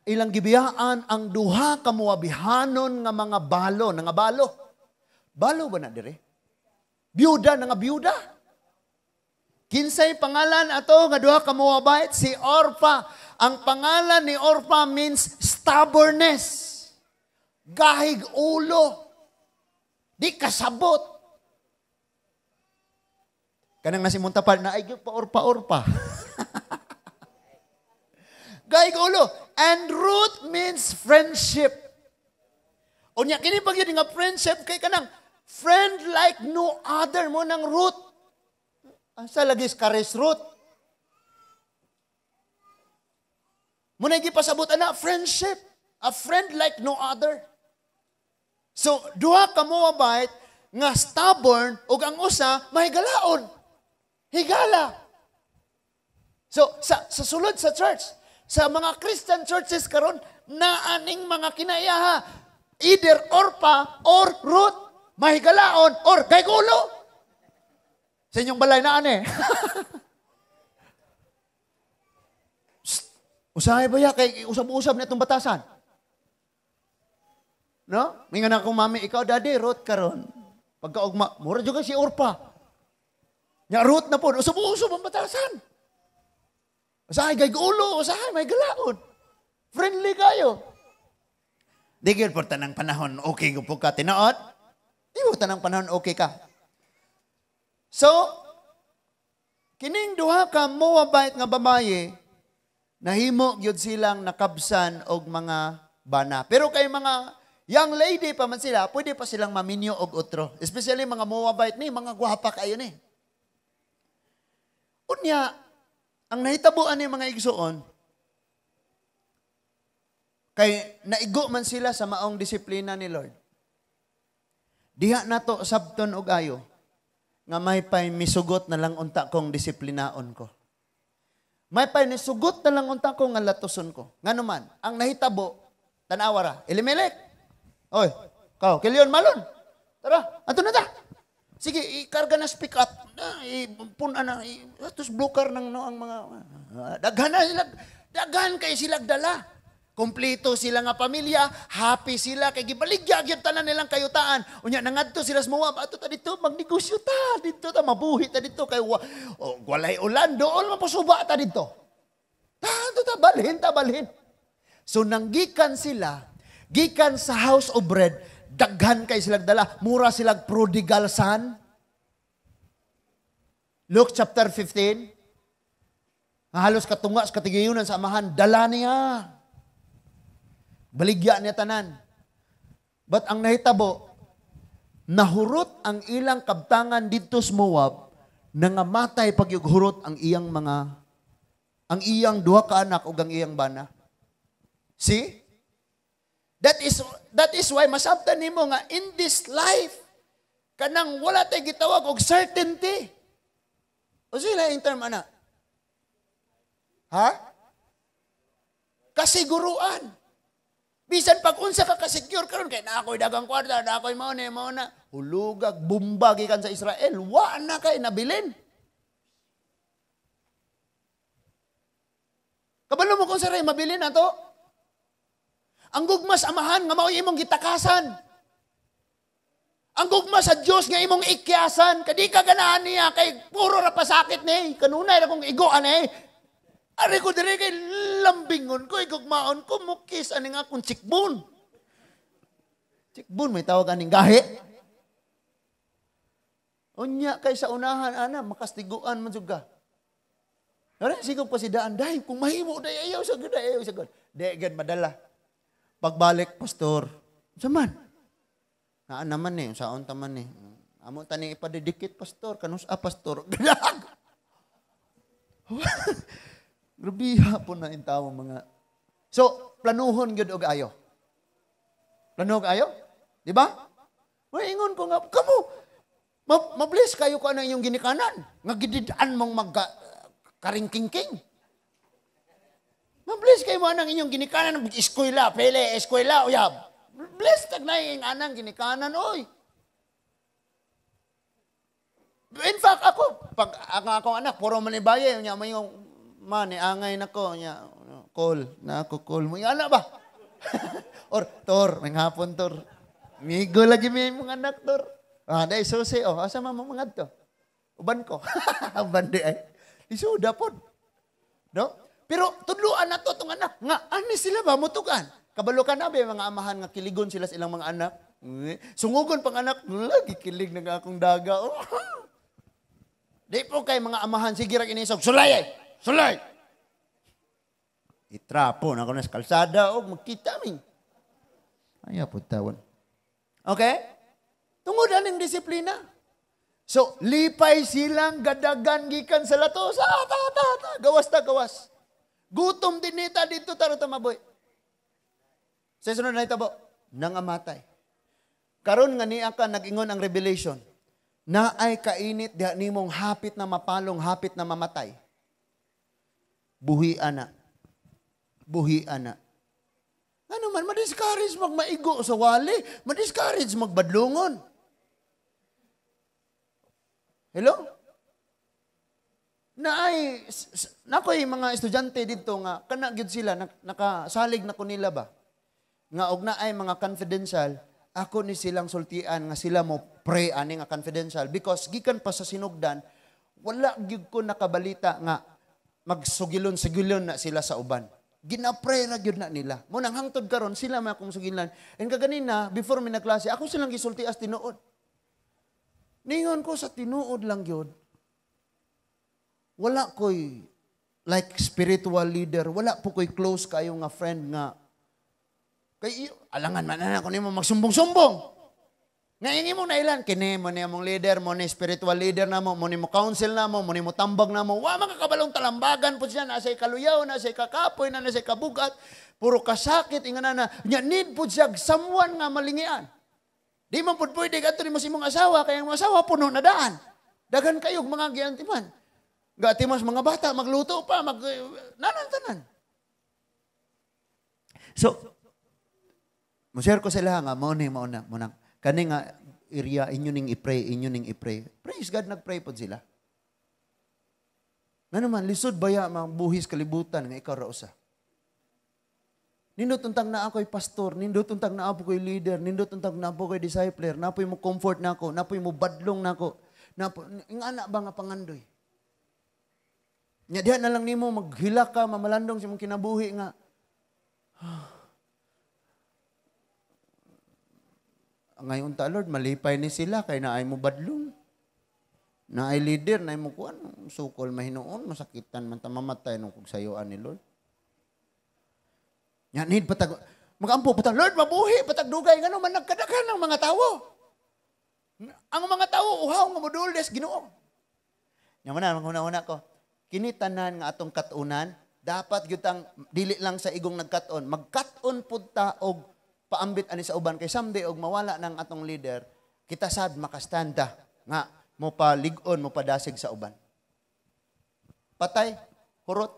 ilang gibiyaan ang duha ka Moabihanon nga mga balo, nga balo. Balo ba na dire? Byuda na nga byuda. Kinsay pangalan ato nga duha ka Moabite? Si Orpa. Ang pangalan ni Orpa means stubbornness. Gahig ulo. Di kasabot. Kanang nasimunta pa na ay pa Orpa Orpa. Gahig ulo. And Ruth means friendship. Unya kini pag yun nga friendship kay kanang friend like no other mo ng Ruth. Asa lagi kares Ruth? Muna gipasabot ana friendship, a friend like no other. So duha ka Moabite nga stubborn ug ang usa mahigalaon. Higala. So sa sulod sa church, sa mga Christian churches karon naaning mga kinaiyaha, either Orpa or Ruth, mahigalaon or gaygulo. Sa inyong balay na ane. Usahay ba ya kay usab-usab na itong batasan? No? Mingan akong mami, ikaw daddy, Ruth karon. Pagkaugma, mura juga si Orpa. Nya Ruth na po, usab-usab ang batasan. Usahay gaygulo, usahay may galaon. Friendly kayo. Di gyud por tanang panahon okay po ka tinuod. Di mo tanang panahon okay ka. So, kining duha ka Moabite nga babaye, nahimo gyud silang nakabsan og mga bana. Pero kay mga young lady pa man sila, pwede pa silang maminyo og otro. Especially mga Moabite ni, mga gwapa kayo ni. Unya, ang nahitabuan ni mga igsuon, kay naigo man sila sa maong disiplina ni Lord. Diha nato sabton og ayo, nga may pay misugot na lang unta kong disiplinaon ko. May pay nisugot na lang unta kong nga latuson ko. Ngano man, ang nahitabo, tanawa ra, Elimelech. Oy, kao, Kilion Malon. Tara, ato na ta. Sige, ikarga na speak up. Ipuna na, atos blocker ng no, ang mga, daghan na sila, daghan kay sila dala. Kompleto sila nga pamilya, happy sila, kay gibaligya gyud tanan nilang kayutaan. Unya nangadto sila sa Moab, ato ta dito magnegosyo ta, dito ta mabuhi ta dito kay oh, walay ulan dool mapasuba ta dito. Ta ato ta balhin ta balhin. So nanggikan sila, gikan sa house of bread, daghan kay silang dala, mura silang prodigal son. Luke chapter 15. Halos katunga sa katigayunan sa amahan, dala niya. Baligya niya tanan. But ang nahitabo, nahurot ang ilang kabtangan didto sa Moab, nangamatay pagyughurot ang iyang mga, ang iyang duha ka anak ug ang iyang bana. See? That is why masabtan nimo nga in this life kanang wala tay gitawag og certainty. O sila yung term ana? Ha? Kasiguruan. Bisan pag unsa ka ka-secure karon kay naa ko'y dagang kwarta, naa ko'y mao na, mao na. Hulugag bomba gikan sa Israel, wa na kay nabilin. Kabalo mo kung saray mabilin ato? Ang gugma sa amahan nga mao'y imong gitakasan. Ang gugma sa Dios nga imong ikyasan, kadi ka ganahan niya kay puro ra pasakit ni, kanunay ra kong igoan eh. Ari ko diri kay lambingon ko, igugmaon ko, mukis aning akong chikbon. Chikbon, may tawag aning gahi. Unya kay sa unahan, ana, makastiguan man jud ka. Ari, sigog pa si daan, dahil kung mahimo, day, ayaw sa gud, ayaw sa gud. Di, gud, madala. Pagbalik, pastor, sa man? Naan naman eh, saon taman eh. Amo tani ipadidikit, pastor, kanus-a, pastor. Gadag! Grabiha po na yung tao mga. So, planuhon gyud og ayo. Planuhon og ayo? Di ba? Maingon ko nga, kamo, mabless kayo ko ang inyong ginikanan. Nga gididaan mong magka, karingkingking. Mabless kayo mo anang inyong ginikanan. Eskwela, pele, eskwela, uyab. Bless tag na yung anang ginikanan, oy. In fact, ako, pag ang akong anak, puro manibaye, unya, may yung, man, angay na ko, niya, call, na ako call mo. Yung anak ba? Or, tor, may hapon, tor. Migo lagi may mga anak, tor. Ah, dai susi oh, asa man mo mangadto? Uban ko. Uban di ay. Isuda pod. No? Pero tudluan na to tong anak nga ani sila ba mutugan. Kabalo ka na ba mga amahan nga kiligon sila sa ilang mga anak? Sungugon pang anak, lagi kilig na akong daga. Oh. Di po kay mga amahan sige ra inisog, sulay ay, sulay. Itrapo na ko na sa kalsada og magkita mi. Ay po tawon. Okay? Tungod aning disiplina. So, lipay silang gadagan gikan sa lato. Sa ta ta ta, gawas ta gawas. Gutom din nita dito taro ta maboy. Sa sunod na itabo, nangamatay. Karon nga niya ka nag-ingon ang Revelation, naay kainit diha nimong hapit na mapalong, hapit na mamatay. Buhi ana. Buhi ana. Ano man, ma-discourage magmaigo sa wali, ma-discourage magbadlungon. Hello? Naay, nakoy mga estudyante dito nga, kana gyud sila, nakasalig na ko nila ba? Nga og naay mga confidential, ako ni silang sultian nga sila mo pray ani nga confidential because gikan pa sa sinugdan, wala gyud ko nakabalita nga magsugilon-sugilon na sila sa uban. Gina-pray ra gyud na nila. Mo nang hangtod karon sila may akong sugilan. And kaganina before mi nagklase, ako silang gisulti as tinuod. Ningon ko sa tinuod lang gyud. Wala ko'y like spiritual leader, wala po ko'y close kayo nga friend nga kay alangan man na ako nimo magsumbong-sumbong. Nga ingi mo nailan kini mo ni among leader, mo ni spiritual leader namo, mo ni mo counsel namo, mo ni mo tambag namo. Wa man kakabalong talambagan po siya, nasa kaluyaw, nasa kakapoy, na nasa kabugat, puro kasakit inga na nya need pud siya someone nga malingian. Di man pud pwede kadto nimo sa imong asawa kay ang asawa puno na daan. Daghan kayog mga giantiman. Gatimas mga bata magluto pa, mag nanan tanan. So mo-share ko sila nga mao ni mao na mo na kani nga area inyo ning i-pray, inyo ning i-pray. Praise God, nag-pray pod sila. Ngano man lisod baya mabuhis kalibutan nga ikaw ra usa. Nindot untang na ako'y pastor, nindot untang na ako ko'y leader, nindot untang na ako ko'y discipler, napoy mo comfort nako, napoy mo badlong nako, napoy nga ana ba nga pangandoy. Nya diha na lang nimo maghilak ka, mamalandong sa imong kinabuhi nga. Ngayon ta Lord, malipay ni sila kay naay mo badlong. Naay leader, naay mo kuan, sukol mahinuon, masakitan man ta mamatay nung kug sayuan ni Lord. Nya need patag magampo patag Lord mabuhi patag dugay ngano man nagkadaghan ang mga tawo. Ang mga tawo uhaw nga moduldes Ginoo. Nya man na manghuna-huna ko. Kini tanan nga atong kat-unan, dapat gyud tang dili lang sa igong nagkat-on, magkat-on pud ta og paambit ani sa uban kay someday og mawala ng atong leader, kita sad makastanda nga mo palig-on, mo padasig sa uban. Patay, hurot.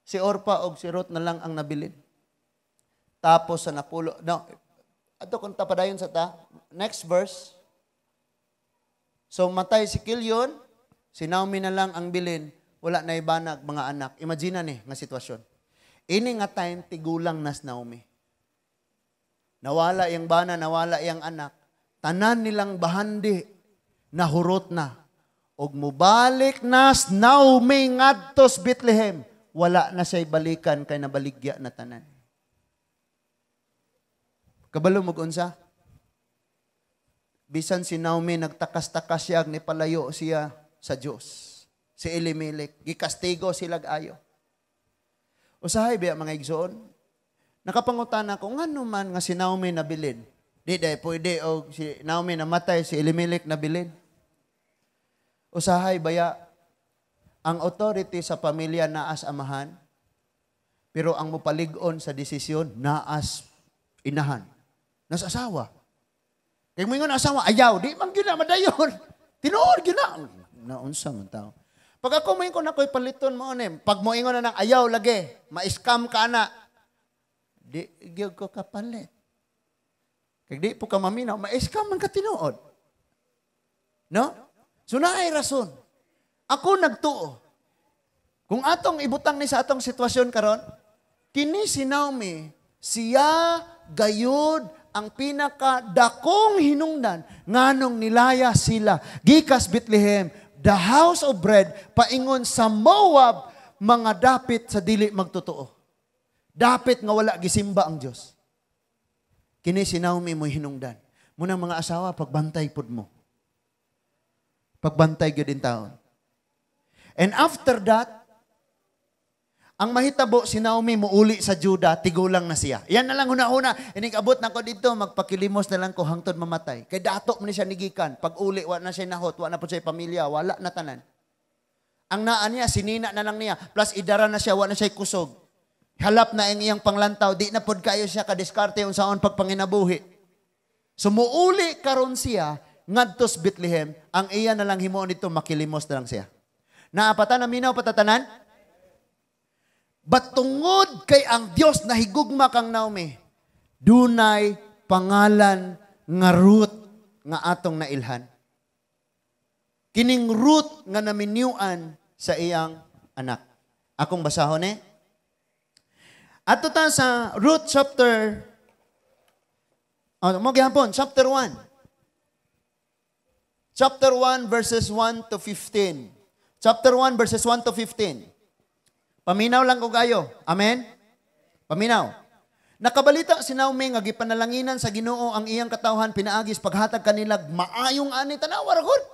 Si Orpa og si Ruth na lang ang nabilin. Tapos sa napulo, no, ato kung tapadayon sa ta, next verse. So matay si Kilyon, si Naomi na lang ang bilin, wala na ibanag mga anak. Imagine na ni nga sitwasyon. Ini nga time tigulang nas Naomi. Nawala iyang bana, nawala iyang anak. Tanan nilang bahandi, nahurot na. Og mubalik nas Naomi ngadtos Bethlehem, wala na siya'y balikan kay nabaligya na tanan. Kabalo mag-unsa? Bisan si Naomi nagtakas-takas siya, nipalayo siya sa Dios. Si Elimelech, gikastigo sila ayo. Usahay biya mga igsoon? Nakapangutana ko, ngano man nga si Naomi nabilin? Di dahil pwede o si Naomi namatay, si Elimelech nabilin. Usahay baya, ang authority sa pamilya naas amahan, pero ang mopalig-on sa desisyon naas inahan. Nas asawa. Kay moingon asawa, ayaw, di man gyud na madayon. Tinuod gyud na. Naunsa man tao. Pag ako moingon ako'y paliton mo ni, pag moingon na nang ayaw lagi, ma-scam ka na. Di gyud ko kapalit. Kay di po ka maminaw, ma-scam man ka tinuod. No? So naay rason. Ako nagtuo. Kung atong ibutang ni sa atong sitwasyon karon, kini si Naomi, siya gayud ang pinaka dakong hinungdan nganong nilaya sila gikas Bethlehem, the house of bread, paingon sa Moab, mga dapit sa dili magtotoo. Dapit nga wala gisimba ang Dios. Kini si Naomi mo hinungdan. Munang mga asawa, pagbantay pud mo. Pagbantay gyud taon. And after that, ang mahitabo, si Naomi muuli sa Juda, tigulang na siya. Yan na lang huna-huna. Inig abot na ko dito, magpakilimos na lang ko hangtod mamatay. Kay dato mo ni siya nigikan. Pag uli, wa na siya nahot, wa na po siya pamilya, wala na tanan. Ang naa niya, sinina na lang niya. Plus idara na siya, wa na siya kusog. Halap na ang iyang panglantaw, di na pod kayo siya kadiskarte unsaon pagpanginabuhi. So muuli karon siya ngadtos Bethlehem, ang iya na lang himuon dito, makilimos na lang siya. Naapata na minaw patatanan? But tungod kay ang Dios nahigugma kang Naomi, dunay pangalan nga Ruth nga atong nailhan. Kining Ruth nga naminyuan sa iyang anak. Akong basahon eh. Ato ta sa Ruth chapter, oh, mo gihapon, chapter 1. Chapter 1 verses 1 to 15. Chapter 1 verses 1 to 15. Paminaw lang ko kayo. Amen? Paminaw. Nakabalita si Naomi nga gipanalanginan sa Ginoo ang iyang katawhan pinaagis paghatag kanila maayong ani. Tanawa ra gud.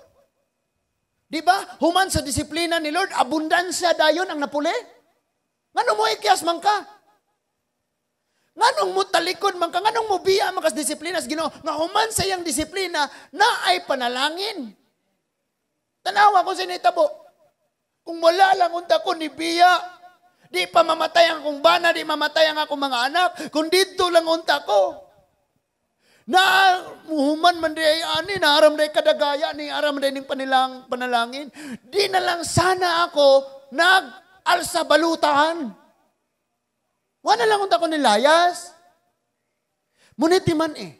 Di ba? Human sa disiplina ni Lord, abundansya dayon ang napuli. Ngano mo ikyas man ka? Nganong mo talikod man ka? Nganong mo biya man ka sa disiplina sa Ginoo? Nga human sa iyang disiplina, na ay panalangin. Tanawa kung sinitabo. Kung wala lang unta ko ni biya, di pa mamatay ang akong bana, di mamatay ang akong mga anak, kung dito lang unta ko. Na muhuman man di ay ani, naaram day kadagaya, ni aram day ning panalangin. Di na lang sana ako nag-alsa balutan. Wala lang unta ko nilayas. Muniti man eh.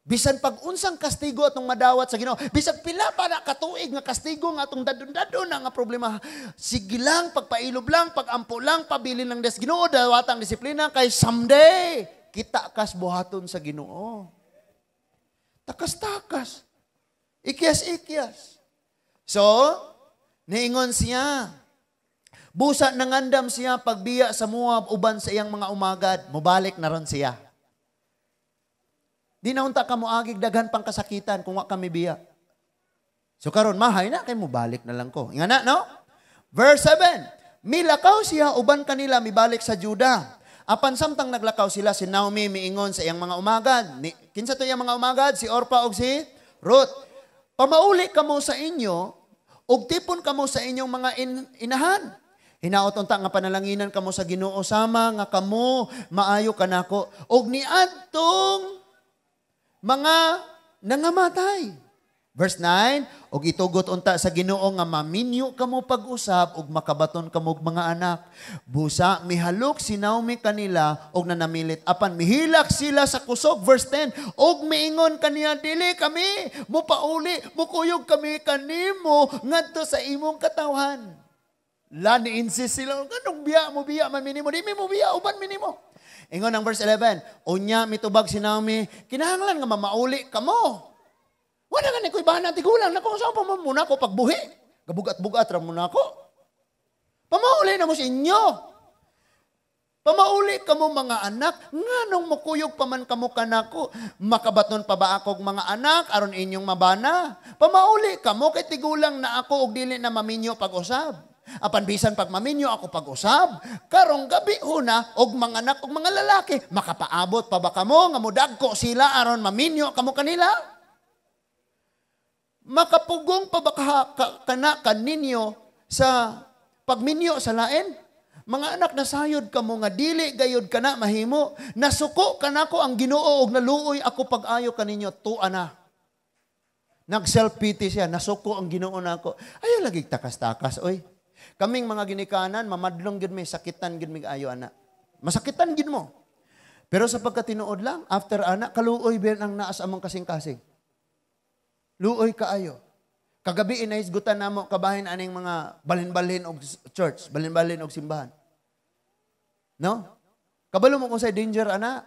Bisan pag unsang kastigo atong madawat sa Ginoo, bisan pila pa na katuig nga kastigo nga atong dadon-dadon na nga problema, sige lang, pagpailob lang, pagampo lang, pabilin lang des Ginoo, dawatang disiplina kay someday kita kas buhaton sa Ginoo. Takas-takas. Ikyas-ikyas. So, niingon siya. Busa nangandam siya pagbiya sa Moab uban sa iyang mga umagad, mubalik na ron siya. Di na unta ka moagig daghan pang kasakitan kung wa kami biya. So karon mahay na kay mubalik na lang ko. Nga na, no? Verse 7. Milakaw siya uban kanila mibalik sa Juda. Apan samtang naglakaw sila, si Naomi miingon sa iyang mga umagad. Ni, kinsa to iyang mga umagad? Si Orpa og si Ruth. Pamauli kamo sa inyo ug tipon kamo sa inyong mga inahan. Hinaot unta nga panalanginan kamo sa Ginoo sama nga kamo maayo kanako og niadtong mga nangamatay. Verse 9, og itugot unta sa Ginoo nga maminyo kamo pag-usab ug makabaton kamo og mga anak. Busa mihalok si Naomi kanila og nanamilit apan mihilak sila sa kusog. Verse 10, og miingon kaniya, dili kami mupauli, mukuyog kami kanimo ngadto sa imong katawhan. La ni insist sila, nganong biya mo biya man minimo, di mi mo biya uban minimo. Ingon ang verse 11, unya mitubag si Naomi, kinahanglan nga mamauli kamo. Wala nga ni ko'y bahan tigulang, nako saan pa muna ko pagbuhi? Gabugat-bugat ra muna ko. Pamauli na mo sa inyo. Pamauli kamo mga anak, nganong mukuyog pa man kamo kanako? Makabaton pa ba akong mga anak aron inyong mabana? Pamauli kamo kay tigulang na ako og dili na maminyo pag-usab. Apan bisan pag maminyo ako pag-usab, karong gabi huna og mga anak og mga lalaki, makapaabot pa ba kamo nga modagko sila aron maminyo kamo kanila? Makapugong pa ba kana kaninyo sa pagminyo sa lain? Mga anak, nasayod kamo nga dili gayod kana mahimo, nasuko kanako ang Ginoo og naluoy ako pag-ayo kaninyo, tua na. Nag-self-pity siya, nasuko ang Ginoo nako. Ayaw lagi takas-takas, oy. Kaming mga ginikanan, mamadlong gid mi, sakitan gid mi ayo ana. Masakitan gid mo. Pero sa pagkatinuod lang, after ana, kaluoy ben ang naas among kasing-kasing. Luoy kaayo. Kagabi inahisgutan namo kabahin aning mga balhin-balhin og church, balhin-balhin og simbahan. No? Kabalo mo kung say danger ana.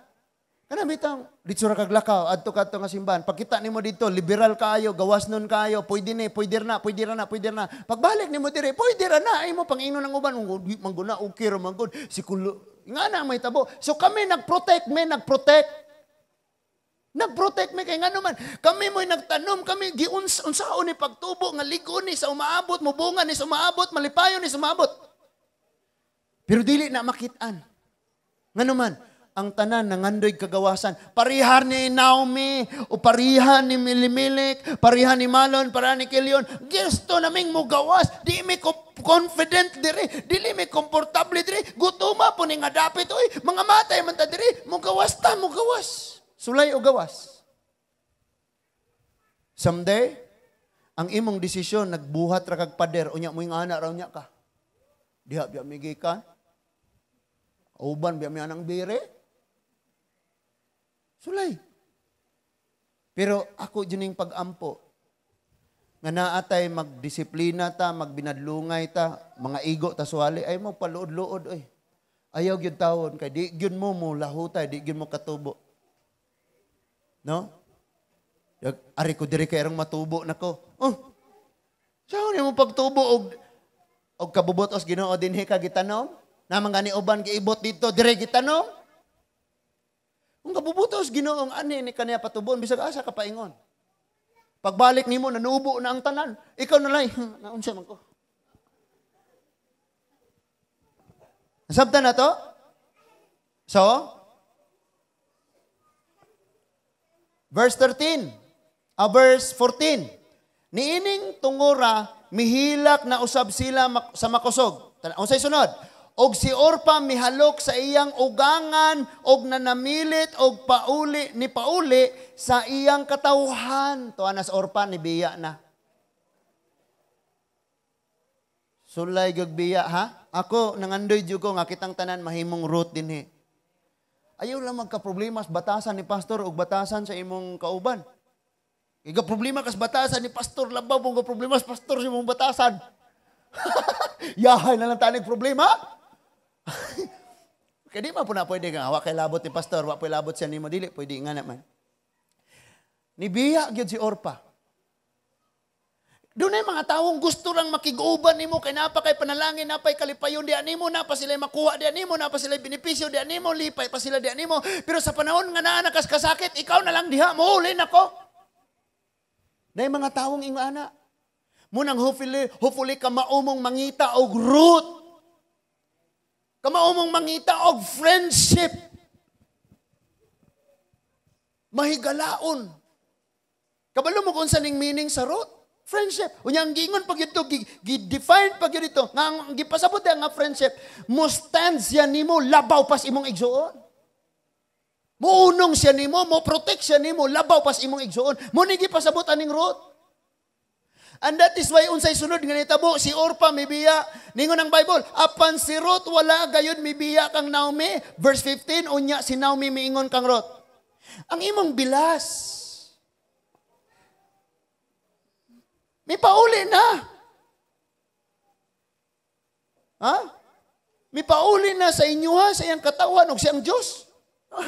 Kana bitang didto ra kag lakaw adto kadto nga simbahan. Pagkita nimo didto, liberal kaayo, gawas nun kaayo, pwede ni, pwede na, pwede ra na, pwede na. Pagbalik nimo diri, pwede ra na imo pang-ingon ang uban, mangguna okay ra man gud. Sikulo nga na may tabo. So kami nag-protect, may nag-protect. Nag-protect mi kay ngano man kami mo'y nagtanom, kami giunsaon ni pagtubo nga lig-on ni sa umaabot, mubunga ni sa umaabot, malipayon ni sa umaabot. Pero dili na makit-an. Ngano man, ang tanan nangandoy kagawasan. Parihar ni Naomi, o parihan ni Elimelech, parihan ni Malon, parihan ni Kilion. Gusto naming mugawas. Di mi confident dire, dili mi komportable dire. Gutuma po ni nga dapit, oy, mga matay man ta dire, mugawas ta, mugawas. Sulay o gawas. Someday, ang imong desisyon, nagbuhat ra kag pader, unya mo yung anak raw niya ka. Diha biya mi gikan. Uban biya mi anang bire. Sulay. Pero ako dyan yung pag-ampo. Nga naatay magdisiplina ta, magbinadlungay ta, mga igo ta suwali, ay mo paluod-luod oy. Ayaw gyud tawon kay di gyud mo mo lahutay, di gyud mo katubo. No? Ari ko diri kay erong matubo nako. Oh. Saan mo pagtubo og kabubutos Ginoo dinhi ka gitanom? Naman gani uban giibot dito dire gitanom? Kung kabubutos Ginoong ani ni kaniya patubon bisag asa ka paingon. Pagbalik nimo nanubo na ang tanan. Ikaw na lay, naunsa man ko. Nasabtan na to? So, verse 13, verse 14. Niining tungura mihilak na usab sila sa makusog. Unsay sunod? Og si Orpa mihalok sa iyang ugangan og nanamilit og pauli ni pauli sa iyang katawhan. Tuwa na sa Orpa ni biya na. Sulay gyud biya ha. Ako nangandoy jud ko nga kitang tanan mahimong root dinhi. Ayaw lang magka-problema sa batasan ni pastor og batasan sa imong kauban. Iga problema kas batasan ni pastor, labaw mong problema sa pastor sa imong batasan. Yahay na lang tanig problema. Kaya di man po na pwede nga, wa kay labot ni pastor, wa pwede labot siya nimo dili, pwede nga naman. Nibiya gyud si Orpa. Dunay mga tawong gusto lang makig-uban nimo kay napa kay panalangin, napay kalipayon diha nimo, napa sila makuha diha nimo, napa sila benepisyo diha nimo, lipay pa sila diha nimo. Pero sa panahon nga naa na kas kasakit, ikaw na lang diha moulin ako. Nay mga tawong ingo ana. Munang hopefully ka maumong mangita og root. Kamaumong mangita og friendship. Mahigalaon. Kabalo mo kung sa ning meaning sa root? Friendship. Unya ang giingon pag ito, gi-define pag ito, nga ang gipasabot nga friendship, mo stand siya nimo labaw pas imong igsuon. Muunong siya nimo, mo protect siya nimo labaw pas imong igsuon. Mo ni gipasabot aning root. And that is why unsay sunod nga nitabo si Orpa mibiya. Ningon ang Bible, apan si Ruth wala gayud mibiya kang Naomi. Verse 15, unya si Naomi miingon kang Ruth. Ang imong bilas may pauli na. Ha? May pauli na sa inyo ha, sa iyang katawan o sa iyang Diyos.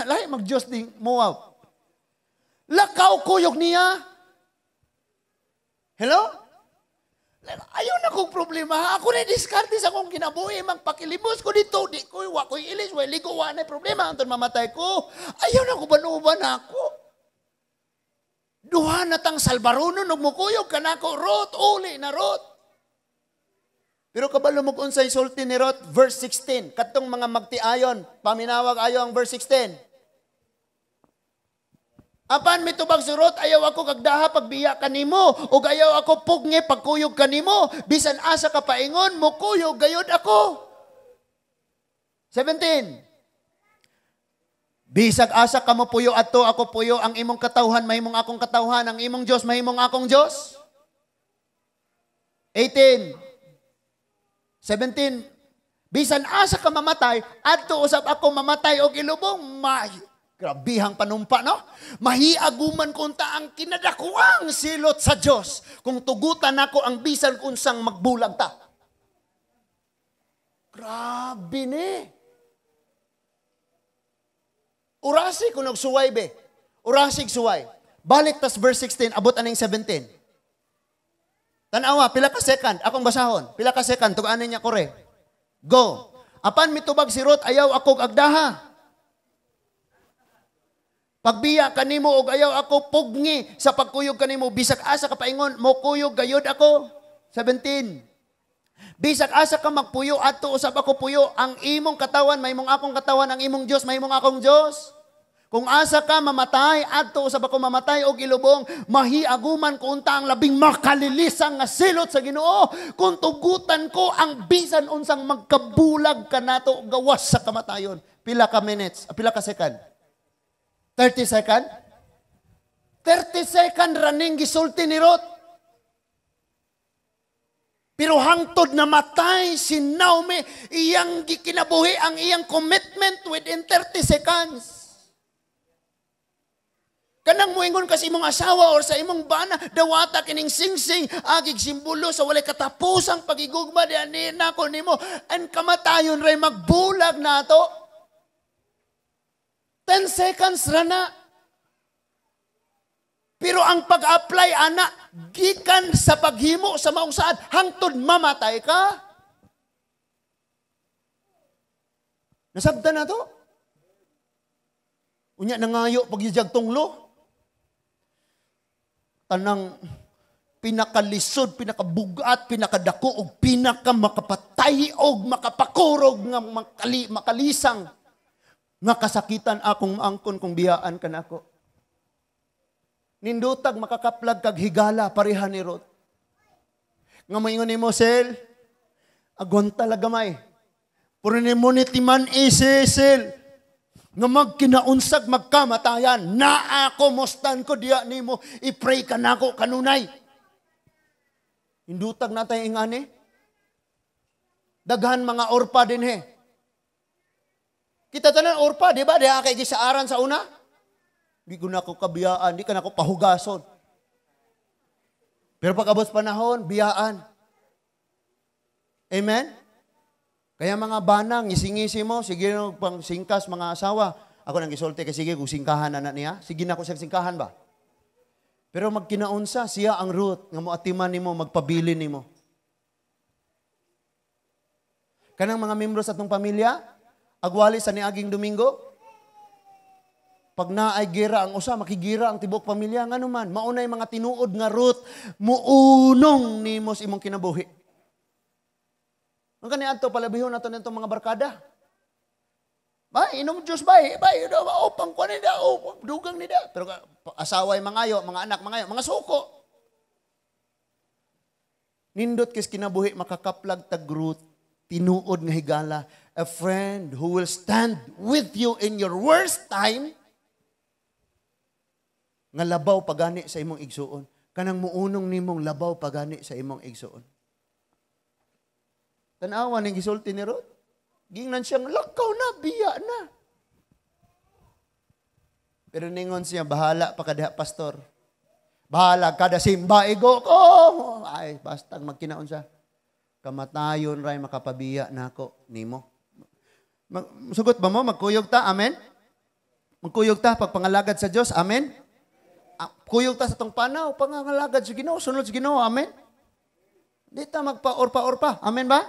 Lahi mag-Diyos ding Moab. Lakaw kuyog niya. Hello? Ayaw na kong problema. Ha? Ako na diskarte sa akong kinabuhi. Magpakilimos ko dito. Di ko, wa ko'y ilis, wa ligo, wa na problema. Anton mamatay ko. Ayaw na ko, banuban ako. Duha na tang salbaronon ug mukuyog kanako Ruth, uli na Ruth. Pero kabalo mo kung unsay sulti ni Ruth, verse 16. Katong mga magtiayon, paminawag ayo ang verse 16. Apan mitubag si Ruth, ayaw ako kagdaha pagbiya kanimo, ug ayaw ako pugngi pagkuyog kanimo, bisan asa ka paingon, mukuyog gayud ako. 17. Bisag asa ka mo puyo ato ako puyo, ang imong katawhan mahimong akong katawhan, ang imong Dios mahimong akong Dios. 18. 17. Bisan asa ka mamatay, adto usab ako mamatay og ilubong. Grabihang panumpa, no? Mahiaguman kunta ang kinadakuang silot sa Dios kung tugutan nako ang bisan unsang magbulag ta. Grabe ni. Urasi kung nagsuway be. Urasig suway. Balik tas verse 16, abot aning 17. Tanawa, pila ka second? Akong basahon. Pila ka second? Tugaan niya kore. Go. Apan mitubag si Ruth, "Ayaw ako agdaha. Pagbiya kanimo og ayaw ako pugngi sa pagkuyog kanimo, bisag asa ka paingon, mokuyog gayod ako." 17. "Bisag asa ka magpuyo, adto usab ako puyo. Ang imong katawan mahimong akong katawan, ang imong Dios mahimong akong Dios. Kung asa ka mamatay, adto usab ako mamatay og ilubong. Mahiaguman ko unta ang labing makalilisang nga silot sa Ginoo kung tugutan ko ang bisan unsang magkabulag kanato gawas sa kamatayon." Pila ka minutes? Pila ka second? 30 second? 30 second raning gisulti ni Ruth. Pero hangtod namatay si Naomi, iyang gikinabuhi ang iyang commitment within 30 seconds. Kanang muingon ka sa imong asawa or sa imong bana, "Dawata kining singsing, agig simbolo sa walay katapusang pagigugma di ani nako nimo," and kamatayon ray magbulag nato. 10 seconds ra na. Pero ang pag-apply ana gikan sa paghimo sa maong saad hangtod mamatay ka. Nasabtan na to. Unya nangayo pagyajag tunglo. Tanang pinakalisod, pinakabugat, pinakadako og pinakamakapatay og makapakurog nga makalisang nga kasakitan akong maangkon kung biyaan ka nako. Nindutag makakaplag kag higala pareha ni Ruth. Nga moingon nimo, "Sel, agwanta lang gamay. Pero nimo ni timan isisel nga magkinaunsag magkamatayan, naa ako, mostan ko diya nimo, i-pray ka nako kanunay." Hindutag na tayo ingani. Daghan mga orpa din he. Kita tanan orpa, di ba? Diha kay gisaaran sa una. Di ko na ako kabiyaan, di ka na ako pahugason. Pero pag abot panahon, biyaan. Amen? Kaya mga banang, ngisingisi mo, sige no, pang singkas mga asawa. Ako nang gisulti kay sige kung singkahan na na niya, sige na ako siya singkahan ba? Pero magkinaunsa, siya ang root nga moatiman nimo, magpabili nimo. Kanang mga membro sa atong pamilya, agwali sa niaging Domingo, pag naay gira ang usa, makigira ang tibok pamilya, ngano man, maunay mga tinuod nga root, muunong nimo sa imong kinabuhi. Ang kani adto palabihon nato nitong mga barkada. Bay, inom juice bay, bay, oh, pangkuan ni da, oh, dugang ni da. Pero asaway mangayo, mga anak mangayo, mga suko. Nindot kis kinabuhi makakaplag tag root, tinuod nga higala, a friend who will stand with you in your worst time, nga labaw pagani sa imong igsuon. Kanang muunong nimong labaw pagani sa imong igsuon. Tanawa ning gisulti ni Ruth. Gingnan siyang lakaw na, biya na. Pero ningon siya, "Bahala pa kada pastor. Bahala kada simba igo ko. Ay, basta magkinaon siya. Kamatayon ray makapabiya nako nimo." Sugot ba mo? Magkuyog ta? Amen? Magkuyog ta pagpangalagad sa Dios? Amen? Kuyog ta sa tong panaw, pangangalagad sa Ginoo, sunod sa Ginoo. Amen? Di ta magpa-orpa-orpa. Amen ba?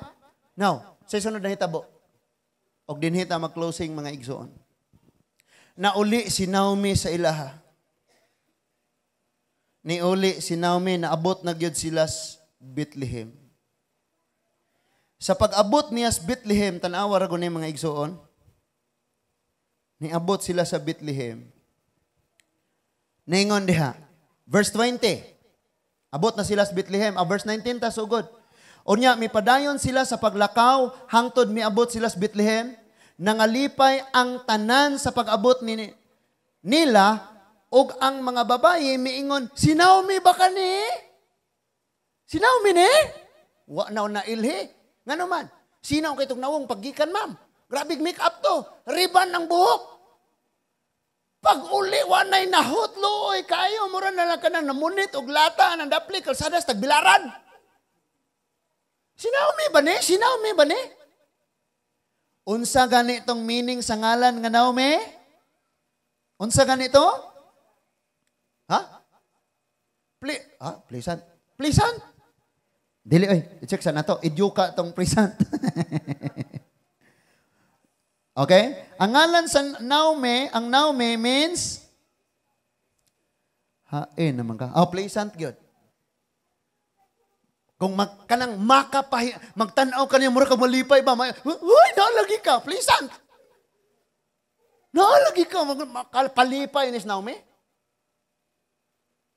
Now, sa sunod na hitabo. Og dinhi ta mag-closing, mga igsoon. Nauli si Naomi sa ilaha. Niuli si Naomi, naabot na gyud sila sa Bethlehem. Sa pag-abot niya sa Bethlehem, tan-awa ra guni mga igsoon. Niabot sila sa Bethlehem. Ningon diha, verse 20. Abot na sila sa Bethlehem. Verse 19 ta sugod. Unya mipadayon sila sa paglakaw hangtod miabot sila sa Bethlehem. Nangalipay ang tanan sa pag-abot nila ug ang mga babaye miingon, "Si Naomi ba kani? Si Naomi ni? Wa na na ilhi." Ngano man? Sinaw kay tong nawong paggikan, ma'am. Grabe make up to. Riban ang buhok. Pag uli, wa na'y nahot, luoy kayo. Mura na lang ka na namunit og lata ng dapli, kalsadas, tagbilaran. Si Naomi ba ni? Si Naomi ba ni? Unsa gani itong meaning sa ngalan nga Naomi? Unsa ganito? Ha? Pleasant. Pleasant? Dili oy, i-check sa nato. Idyuka tong pleasant. Okay? Ang ngalan sa Naomi, ang Naomi means hain naman ka. Oh, pleasant gyud. Kung kanang makapahi, magtan-aw ka niya, mura ka malipay ba? Uy, naalagi ka, pleasant. Naalagi ka, palipay ni Naomi.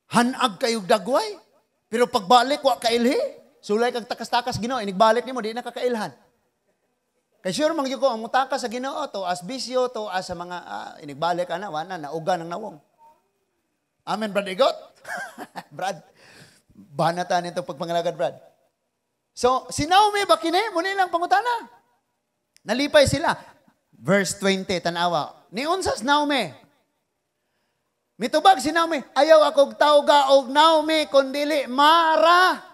Hanag kayo dagway. Pero pagbalik, wa kailhi. Sulay kag takas-takas Ginoo, inigbalik nimo di na ka kailhan. Kay sure man gyud ko ang mutakas sa Ginoo to as bisyo to as sa mga inigbalik ana wa na nauga ng nawong. Amen, Brad Igot. Brad, banatan nito pagpangalagad, Brad. So, si Naomi ba kini? Muna lang pangutana. Nalipay sila. Verse 20, tanawa. Niunsa si Naomi. Mitubag si Naomi, ayaw akong tawga og Naomi, kundili Mara.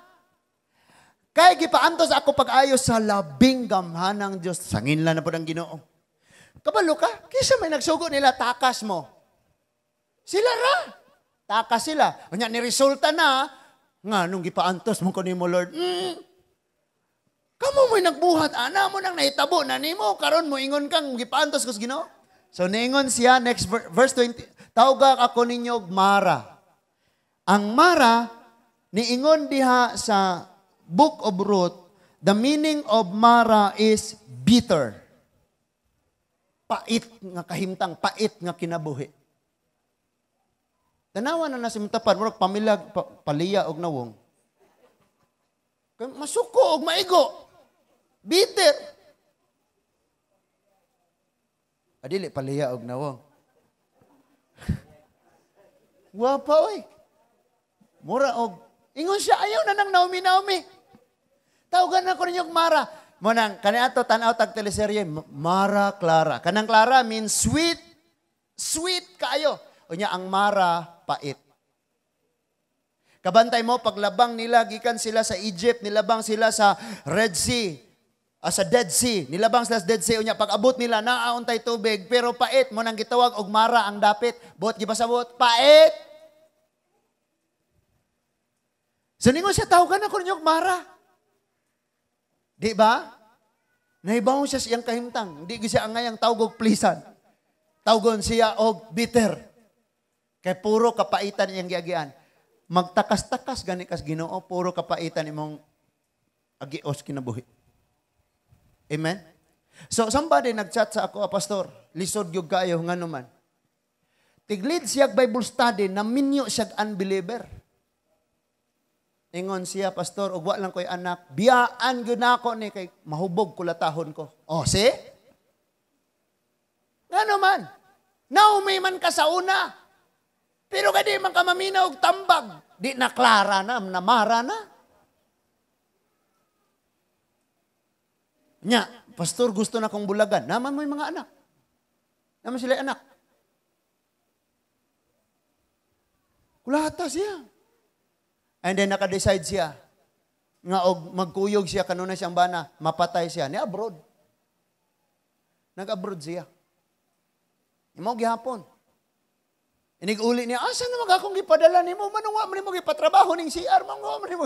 Kay gipaantos ako pag-ayo sa labing gamhanang Dios. Sanginlan na po ng Ginoo. Kabalo ka, kisa may nagsugo nila, takas mo. Sila ra. Takas sila. Unya, ni resulta na, nga, nung gipaantos mo ko nimo, Lord, kamo mo'y nagbuhat, ana mo nang nahitabo na nimo, karon mo ingon kang gipaantos ko sa Ginoo. So, niingon siya, next verse 20, tawga ako ninyo Mara. Ang Mara, niingon diha sa Book of Ruth, the meaning of Mara is bitter. Pait nga kahimtang, pait nga kinabuhi. Tanawa na na si Mutapan, murag pamilag, paliya og nawong. Masuko og maigo. Bitter. Adili, paliya og nawong. Wapa, oy. Mura og, ingon siya, ayaw na nang Naomi, Naomi. Tawagan na ko ninyo Mara. Munang, kaniato, tanaw tag teleserye, Mara Clara. Kanang Clara means sweet, sweet kaayo. Unya, ang Mara, pait. Kabantay mo, paglabang nila, gikan sila sa Egypt, nilabang sila sa Red Sea, sa Dead Sea, nilabang sila sa Dead Sea, unya, pag-abot nila, naauntay tubig, pero pait, mo nang gitawag, og Mara ang dapit, buot gipasabot, pait! So, ningon siya, tawagan ako ninyo, Mara. Di ba? Nahibaw siya siyang kahimtang. Hindi siya angayang tawag og pleasant. Tawgon siya og bitter. Kay puro kapaitan iyang giagian. Magtakas-takas gani kas Ginoo, puro kapaitan imong agios kinabuhi. Amen? So somebody nagchat sa ako, pastor, lisod gyud kaayo ngano man. Tiglid siya Bible study, naminyo siya unbeliever. Ingon siya, pastor, ug wa lang ko'y anak, biyaan gyud nako ni kay mahubog kulatahon ko. Oh, see? Ngano man? Naomi man ka sa una. Pero kadi man ka maminaw og tambag, di na klara na, namara na. Nya, pastor, gusto na kong bulagan. Naman mo yung mga anak. Naman sila anak. Kulata siya. And then naka-decide siya nga og magkuyog siya kanunay siyang bana, mapatay siya. Ni abroad. Nag-abroad siya. Imo gihapon. Inig-uli niya, asa na mag akong gipadala nimo? Manungwa man nimo gipatrabaho ning CR, manungwa man nimo.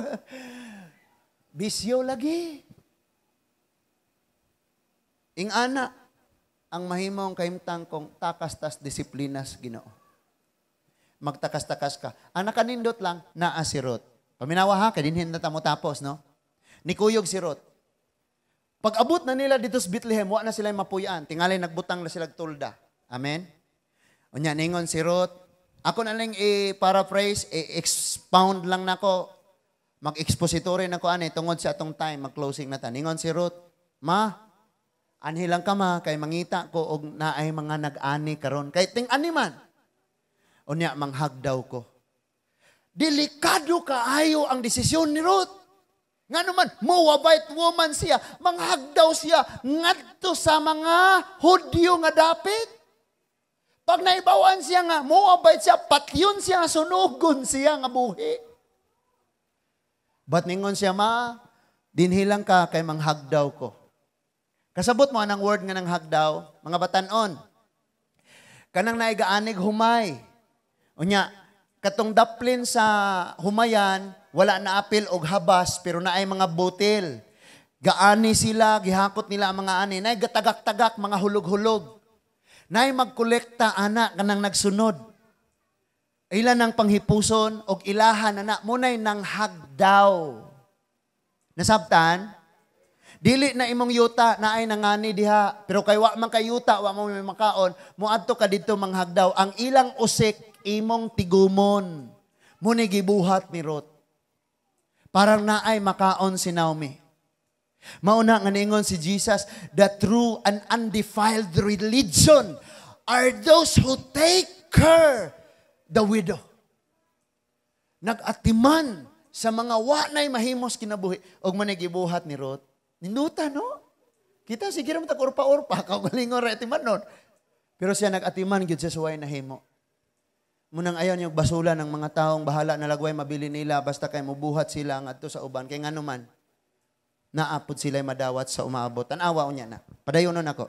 Bisyo lagi. Ingana ang mahimong kahimtang kung takas tas disiplinas Ginoo. Magtakas-takas ka. Ang nakanindot lang, naa si Ruth. Paminawa ha, kay dinhin na ta mo tapos, no? Nikuyog si Ruth. Pag abot na nila dito sa Bethlehem, wa na sila mapuyan. Tingali nagbutang na sila tulda. Amen? Unya, ningon si Ruth. Ako na lang i-paraphrase, i-expound lang nako. Mag-expository na ko ani tungod sa atong time, mag-closing na ta. Ningon si Ruth, ma, anhi lang ka ma, kay mangita ko og naay mga nag-ani karon. Kay ting-ani man. Unya, manghagdaw ko. Delikado kaayo ang desisyon ni Ruth. Nga naman, Moabite woman siya, manghagdaw siya ngadto sa mga Hudyo nga dapit. Pag naibawan siya nga, Moabite siya, patyon siya, sunugon siya nga buhi. But ningon siya, ma, dinhilang ka kay manghagdaw ko. Kasabot mo anang word nga nang hagdaw, mga batanon. Kanang naigaanig humay. Unya, katong daplin sa humayan, wala na apil og habas, pero naay mga butil. Gaani sila, gihakot nila ang mga ani. Naay gatagak-tagak, mga hulog-hulog. Naay magkolekta, ana, kanang nagsunod. Ila nang panghipuson, og ilahan na munay nang hagdaw. Nasabtan? Dili na imong yuta na ay nangani diha, pero kay wa man kay yuta, wa mo may makaon, moadto ka didto manghagdaw. Ang ilang usik imong tigumon. Muni gibuhat ni Ruth. Parang naay makaon si Naomi. Mauna nga niingon si Jesus, "The true and undefiled religion are those who take care the widow." Nag-atiman sa mga wa na'y mahimos kinabuhi. Og man gibuhat ni Ruth. Ninduta, no? Kita, sige naman tag urpa-urpa, kaugalingon ra atiman nun. Pero siya nag-atiman gyud sa suway na himo. Munang ayaw niyo basula ng mga taong bahala na lagway mabili nila basta kay mubuhat sila ngadto sa uban. Kay ngano man, naapod sila madawat sa umaabot. Tan-awa unya na. Padayon nun ako.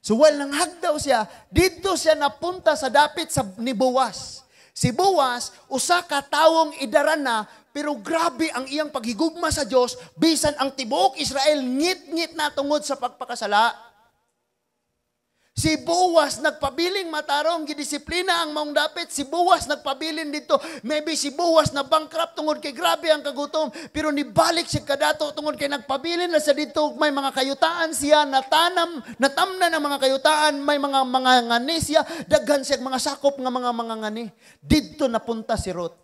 So while nang hagdaw siya, didto siya napunta sa dapit sa ni Boaz. Si Boaz, usa ka tawong idaran na, pero grabe ang iyang paghigugma sa Dios, bisan ang tibuok Israel ngit-ngit na tungod sa pagpakasala. Si Boaz nagpabiling matarong, gidisiplina ang maong dapit. Si Boaz nagpabilin dito. Maybe si Boaz na bankrupt tungod kay grabe ang kagutom. Pero nibalik siya kadato tungod kay nagpabilin na sa dito. May mga kayutaan siya, natanam, natamna ng mga kayutaan, may mga ngani siya, daghan siya mga sakop nga mga ngani. Didto napunta si Ruth.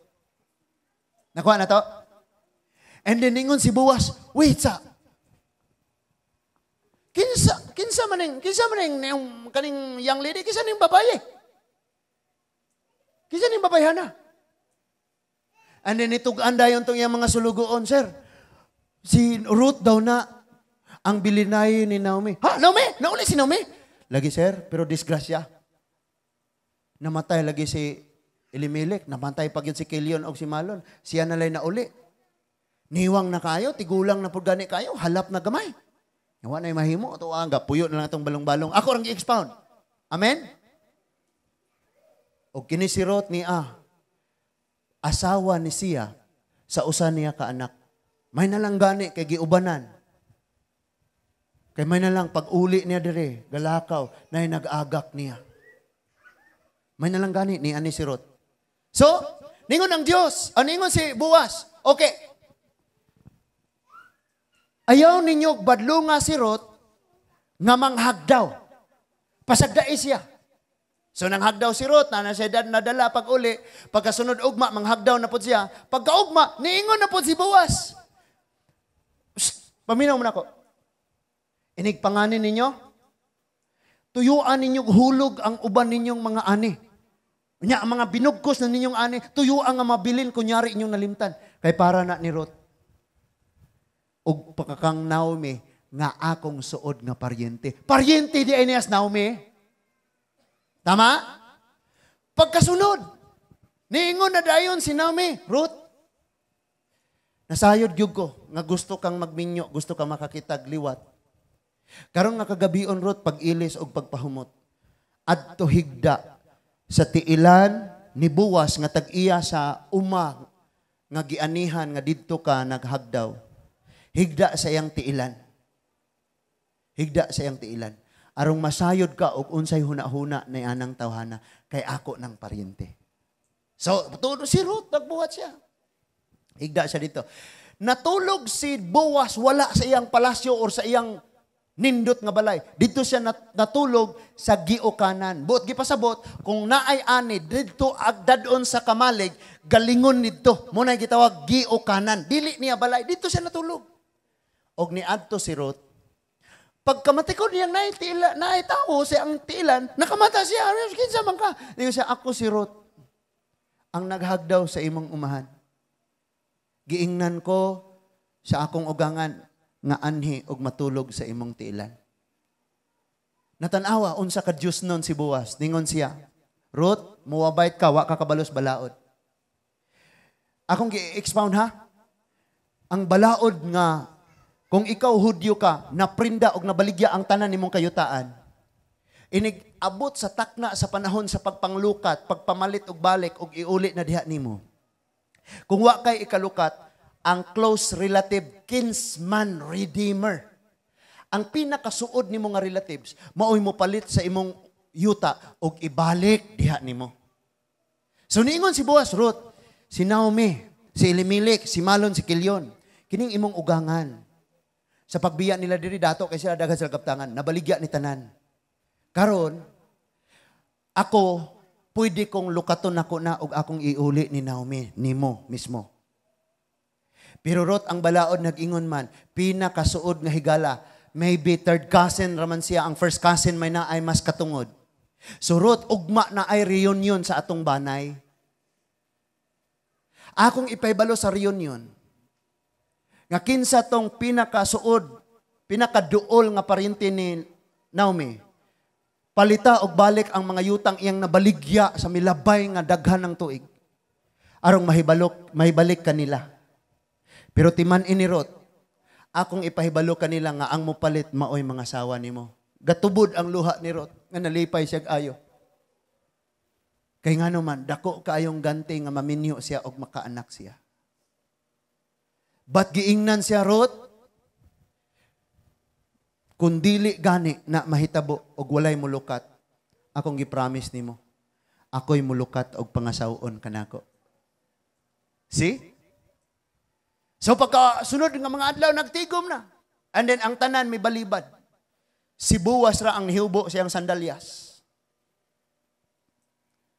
Nakuha na to? And then ningon si Boaz, "Wait sa, kinsa man ning kaning young lady, kinsa ning babae? Kinsa ning babayhana?" And then itug-an dayon tong iyang mga sulugoon, "Sir, si Ruth daw na ang bilinay ni Naomi." "Ha, Naomi? Nauli si Naomi?" "Lagi, sir, pero disgrasya. Namatay lagi si Elimelech, namatay pag yun si Kilion o si Malon. Siya na lay nauli. Niwang na kayo, tigulang na pud gani kayo, halap na gamay. Wa na mahimo to ang puyo na lang itong balong-balong." Ako rang gi-expound. Amen? O kini si Ruth ni asawa ni siya sa usa niya ka anak. May na lang gani kay giubanan. Kay may na lang pag-uli niya dire, galakaw, na nag-agak niya. May na lang gani ni ani si Ruth. So, ningon ang Dios, ningon si Boaz, "Okay, ayaw ninyo badlunga si Ruth nga manghagdaw. Pasagdai siya." So nanghagdaw si Ruth, na nasa edad nadala pag uli, pagkasunod ugma, manghagdaw na po siya. Pagkaugma, niingon na po si Boaz. "Shh, paminaw mo na ko. Inig panganin ninyo, tuyuan ninyo hulog ang uban ninyong mga ani. Nya, ang mga binugkos na ninyong ani, tuyuan nga mabilin, kunyari inyong nalimtan. Kay para na ni Ruth. Ug pakakang Naomi, nga akong suod nga paryente." Paryente di ay niyas Naomi. Tama? Pagkasunod, niingon na dayon si Naomi, "Ruth, nasayod gyud ko nga gusto kang magminyo, gusto kang makakitag liwat. Karon nga kagabion, Ruth, pag-ilis og pagpahumot, adto higda sa tiilan ni Boaz nga tag-iya sa uma nga gianihan nga didto ka naghagdaw. Higda sa iyang tiilan. Higda sa iyang tiilan. Arong masayod ka og unsay huna-huna ni anang tawhana kay ako ng paryente." So, tulo si Ruth, nagbuhat siya. Higda siya dito. Natulog si Boaz wala sa iyang palasyo or sa iyang nindot nga balay. Dito siya natulog sa giukanan. Buot gipasabot, kung naay ani didto agdadon sa kamalig, galingon nidto. Muna gitawag giukanan. Dili niya balay. Dito siya natulog. Og niadto si Ruth. Pagkamatikod niyang naay tila, naay tao sa ang tiilan, nakamata siya. "Kinsa man ka?" Digo siya, "Ako si Ruth, ang naghagdaw sa imong umahan. Giingnan ko sa akong ugangan nga anhi og matulog sa imong tiilan." Natanawa unsa ka Dios nun si Boaz. Ningon siya, "Ruth, muwabait ka, wa ka kabalos balaod." Akong gi-expound ha. Ang balaod nga kung ikaw Hudyo ka, naprinda og nabaligya ang tanan nimong kayutaan. Inig abot sa takna sa panahon sa pagpanglukat, pagpamalit og balik og iuli na diha nimo. Kung wa kay ikalukat, ang close relative, kinsman redeemer, ang pinakasuod nimo nga relatives, maoy mo palit sa imong yuta og ibalik diha nimo. So niingon si Boaz, "Ruth, si Naomi, si Elimelech, si Malon, si Kilyon, kining imong ugangan. Sa pagbiya nila diri dato kay sila daghan sila kaptangan, nabaligya ni tanan. Karon, ako pwede kong lukaton nako na og akong iuli ni Naomi nimo mismo." Pero Ruth, ang balaod nag-ingon man, pinakasuod nga higala, maybe third cousin raman siya, ang first cousin may na ay mas katungod. "So Ruth, ugma na ay reunion sa atong banay. Akong ipahibalo sa reunion, nga kinsa tong pinakasuod, pinakaduol nga paryente ni Naomi, palita og balik ang mga yutang iyang nabaligya sa milabay nga daghan ng tuig, arong mahibalok, mahibalik kanila." Pero timan ini Ruth, "Akong ipahibalo kanila nga ang mopalit maoy mga asawa nimo." Gatubod ang luha ni Ruth nga nalipay siya ayo. Kay ngano man, dako kaayong ganti nga maminyo siya og makaanak siya. But giingnan siya, "Ruth, kung dili gani na mahitabo og walay mulukat, akong gi-promise nimo, ako'y mulukat og pangasawon kanako." See? So pagka sunod nga mga adlaw, nagtigom na. And then ang tanan may balibad. Si Boaz ra ang nihubo siyang sandalyas.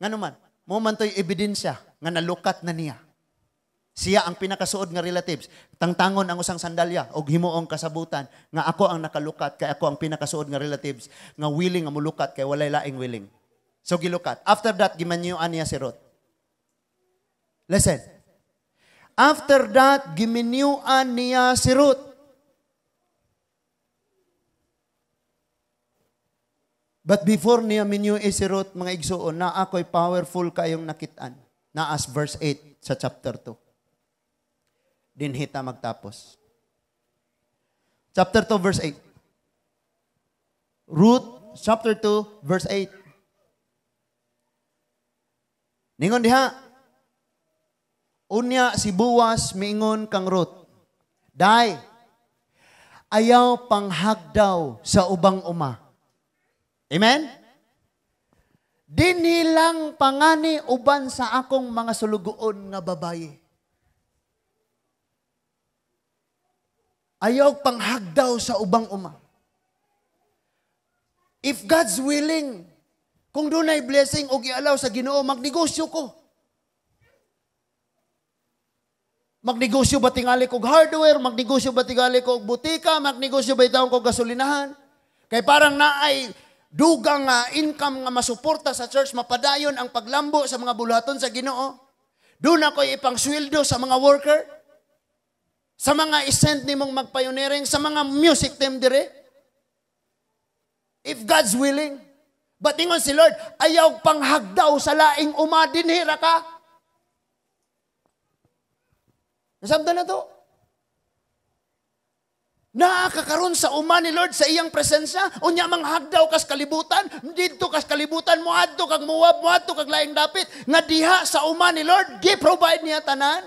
Ngano man, mo man to'y ebidensya nga nalukat na niya. Siya ang pinakasuod nga relatives. Tangtangon ang usang sandalya og himuong kasabutan nga ako ang nakalukat kay ako ang pinakasuod nga relatives nga willing nga mulukat kay walay laing willing. So gilukat. After that, giminyuan niya si Ruth. Listen. After that, giminyuan niya si Ruth. But before niya minyo si Ruth, mga igsuon, na ako'y powerful kayong nakitaan. Naas verse 8 sa chapter 2. Dinhita magtapos. Chapter 2, verse 8. Ruth, chapter 2, verse 8. Ningon diha, "Unya si Boaz miingon kang Ruth, 'Day, ayaw panghagdaw sa ubang uma.'" Amen? "Dinhi lang pangani uban sa akong mga sulugoon nga babaye." Ayaw panghagdaw sa ubang uma. If God's willing, kung dunay blessing o gialaw sa Ginoo, magnegosyo ko. Magnegosyo ba tingali kog hardware, magnegosyo ba tingali kog butika, magnegosyo ba itawon kog gasolinahan? Kay parang naay dugang nga income nga masuporta sa church, mapadayon ang paglambo sa mga buluhaton sa Ginoo. Doon ako'y ipang sweldo sa mga worker, sa mga isend nimong magpioneering, sa mga music team dire. If God's willing. But ingon si Lord, "Ayaw panghagdaw sa laing uma, dinhira ka." Nasabdan na to? Naa ka karon sa uma ni Lord sa iyang presensya, unya manghagdaw kas kalibutan, didto kas kalibutan, moadto kag Moab, moadto kag laing dapit, nga diha sa uma ni Lord, gi-provide niya tanan.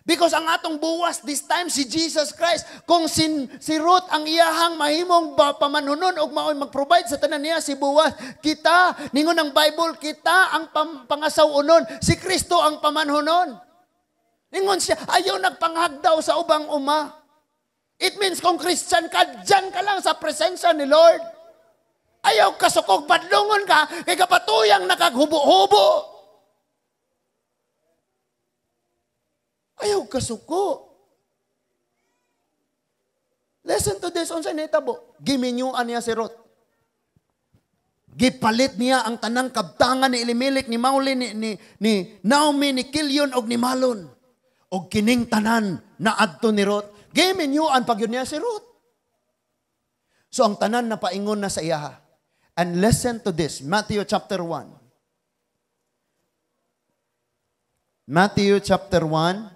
Because ang atong Boaz this time si Jesus Christ. Kung si Ruth ang iyahang mahimong pamanhunon og maoy mag-provide sa tanan niya si Boaz, kita, ningon ang Bible, kita ang pangasaw-onon, si Kristo ang pamanhunon. Ningon siya, "Ayaw nagpanghagdaw sa ubang uma." It means kung Christian ka, dyan ka lang sa presensya ni Lord. Ayaw kasukog, badlungon ka, kay kapatuyang nakaghubo-hubo. Ayaw kasuko. Listen to this, unsa nahitabo? Giminyuan niya si Ruth. Gipalit niya ang tanang kabtangan ni Elimelech, ni Mauli, ni Naomi, ni Kilyon, og ni Malon. Og kining tanan na adto ni Ruth. Giminyuan pag yun niya si Ruth. So ang tanan na paingon na sa iyaha. And listen to this, Matthew chapter 1. Matthew chapter 1.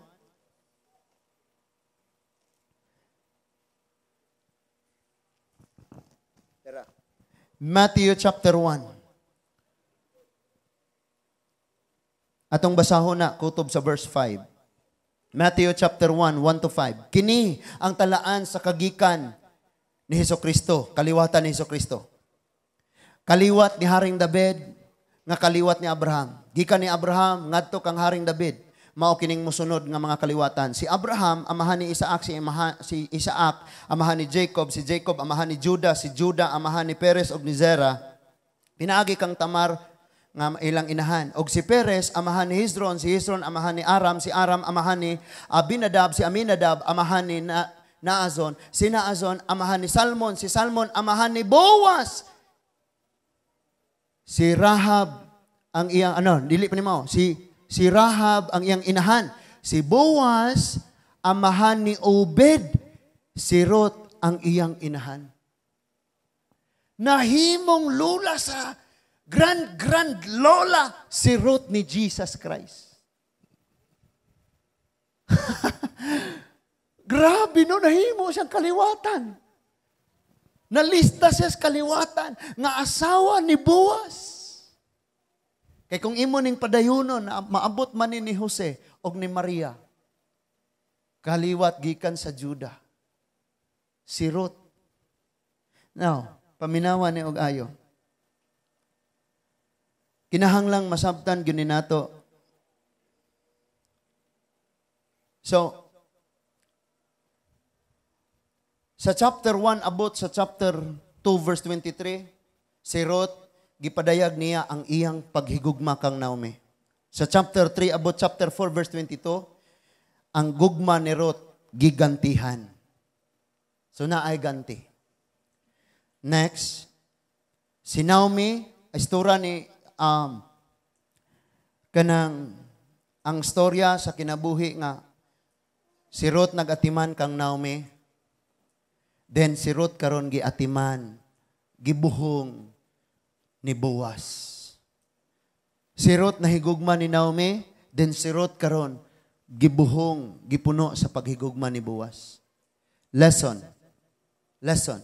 Matthew chapter 1. Atong basahon na kutob sa verse 5. Matthew chapter 1, 1 to 5. Kini ang talaan sa kagikan ni Hesus Kristo, kaliwatan ni Hesus Kristo. Kaliwat ni Haring David, nga kaliwat ni Abraham. Gikan ni Abraham ngadto kang Haring David. Mao kining mosunod nga mga kaliwatan. Si Abraham amahan ni Isaac, si Isaac amahan ni Jacob, si Jacob amahan ni Judah, si Judah amahan ni Perez ug ni Zerah. Pinaagi kang Tamar nga ilang inahan. Og si Perez amahan ni Hezron, si Hezron amahan ni Aram, si Aram amahan ni Abinadab, si Aminadab amahan ni Naazon, si Naazon amahan ni Salmon, si Salmon amahan ni Boaz. Si Rahab ang iyang ano, dili pa ni mao, si Rahab ang iyang inahan. Si Boaz amahan ni Obed, si Ruth ang iyang inahan. Nahimong lula sa grand grand lola si Ruth ni Jesus Christ. Grabe no, nahimo siyang kaliwatan. Nalista siya sa kaliwatan nga asawa ni Boaz. Kay kung imo ning padayunon, maabot man ni Jose og ni Maria, kaliwat gikan sa Juda. Si Ruth. Now, paminawa ni og ayo. Kinahanglang masabtan gyud ni nato. So, sa chapter 1 abot sa chapter 2 verse 23, si Ruth gipadayag niya ang iyang paghigugma kang Naomi. Sa chapter 3 abot chapter 4 verse 22, ang gugma ni Ruth gigantihan. So naay ganti. Next, si Naomi, istorya ni kanang ang storya sa kinabuhi nga si Ruth nagatiman kang Naomi. Then si Ruth karon giatiman, gibuhong ni Boaz. Si Ruth nahigugma ni Naomi, then si Ruth karon gibuhong, gipuno sa paghigugma ni Boaz. Lesson. Lesson.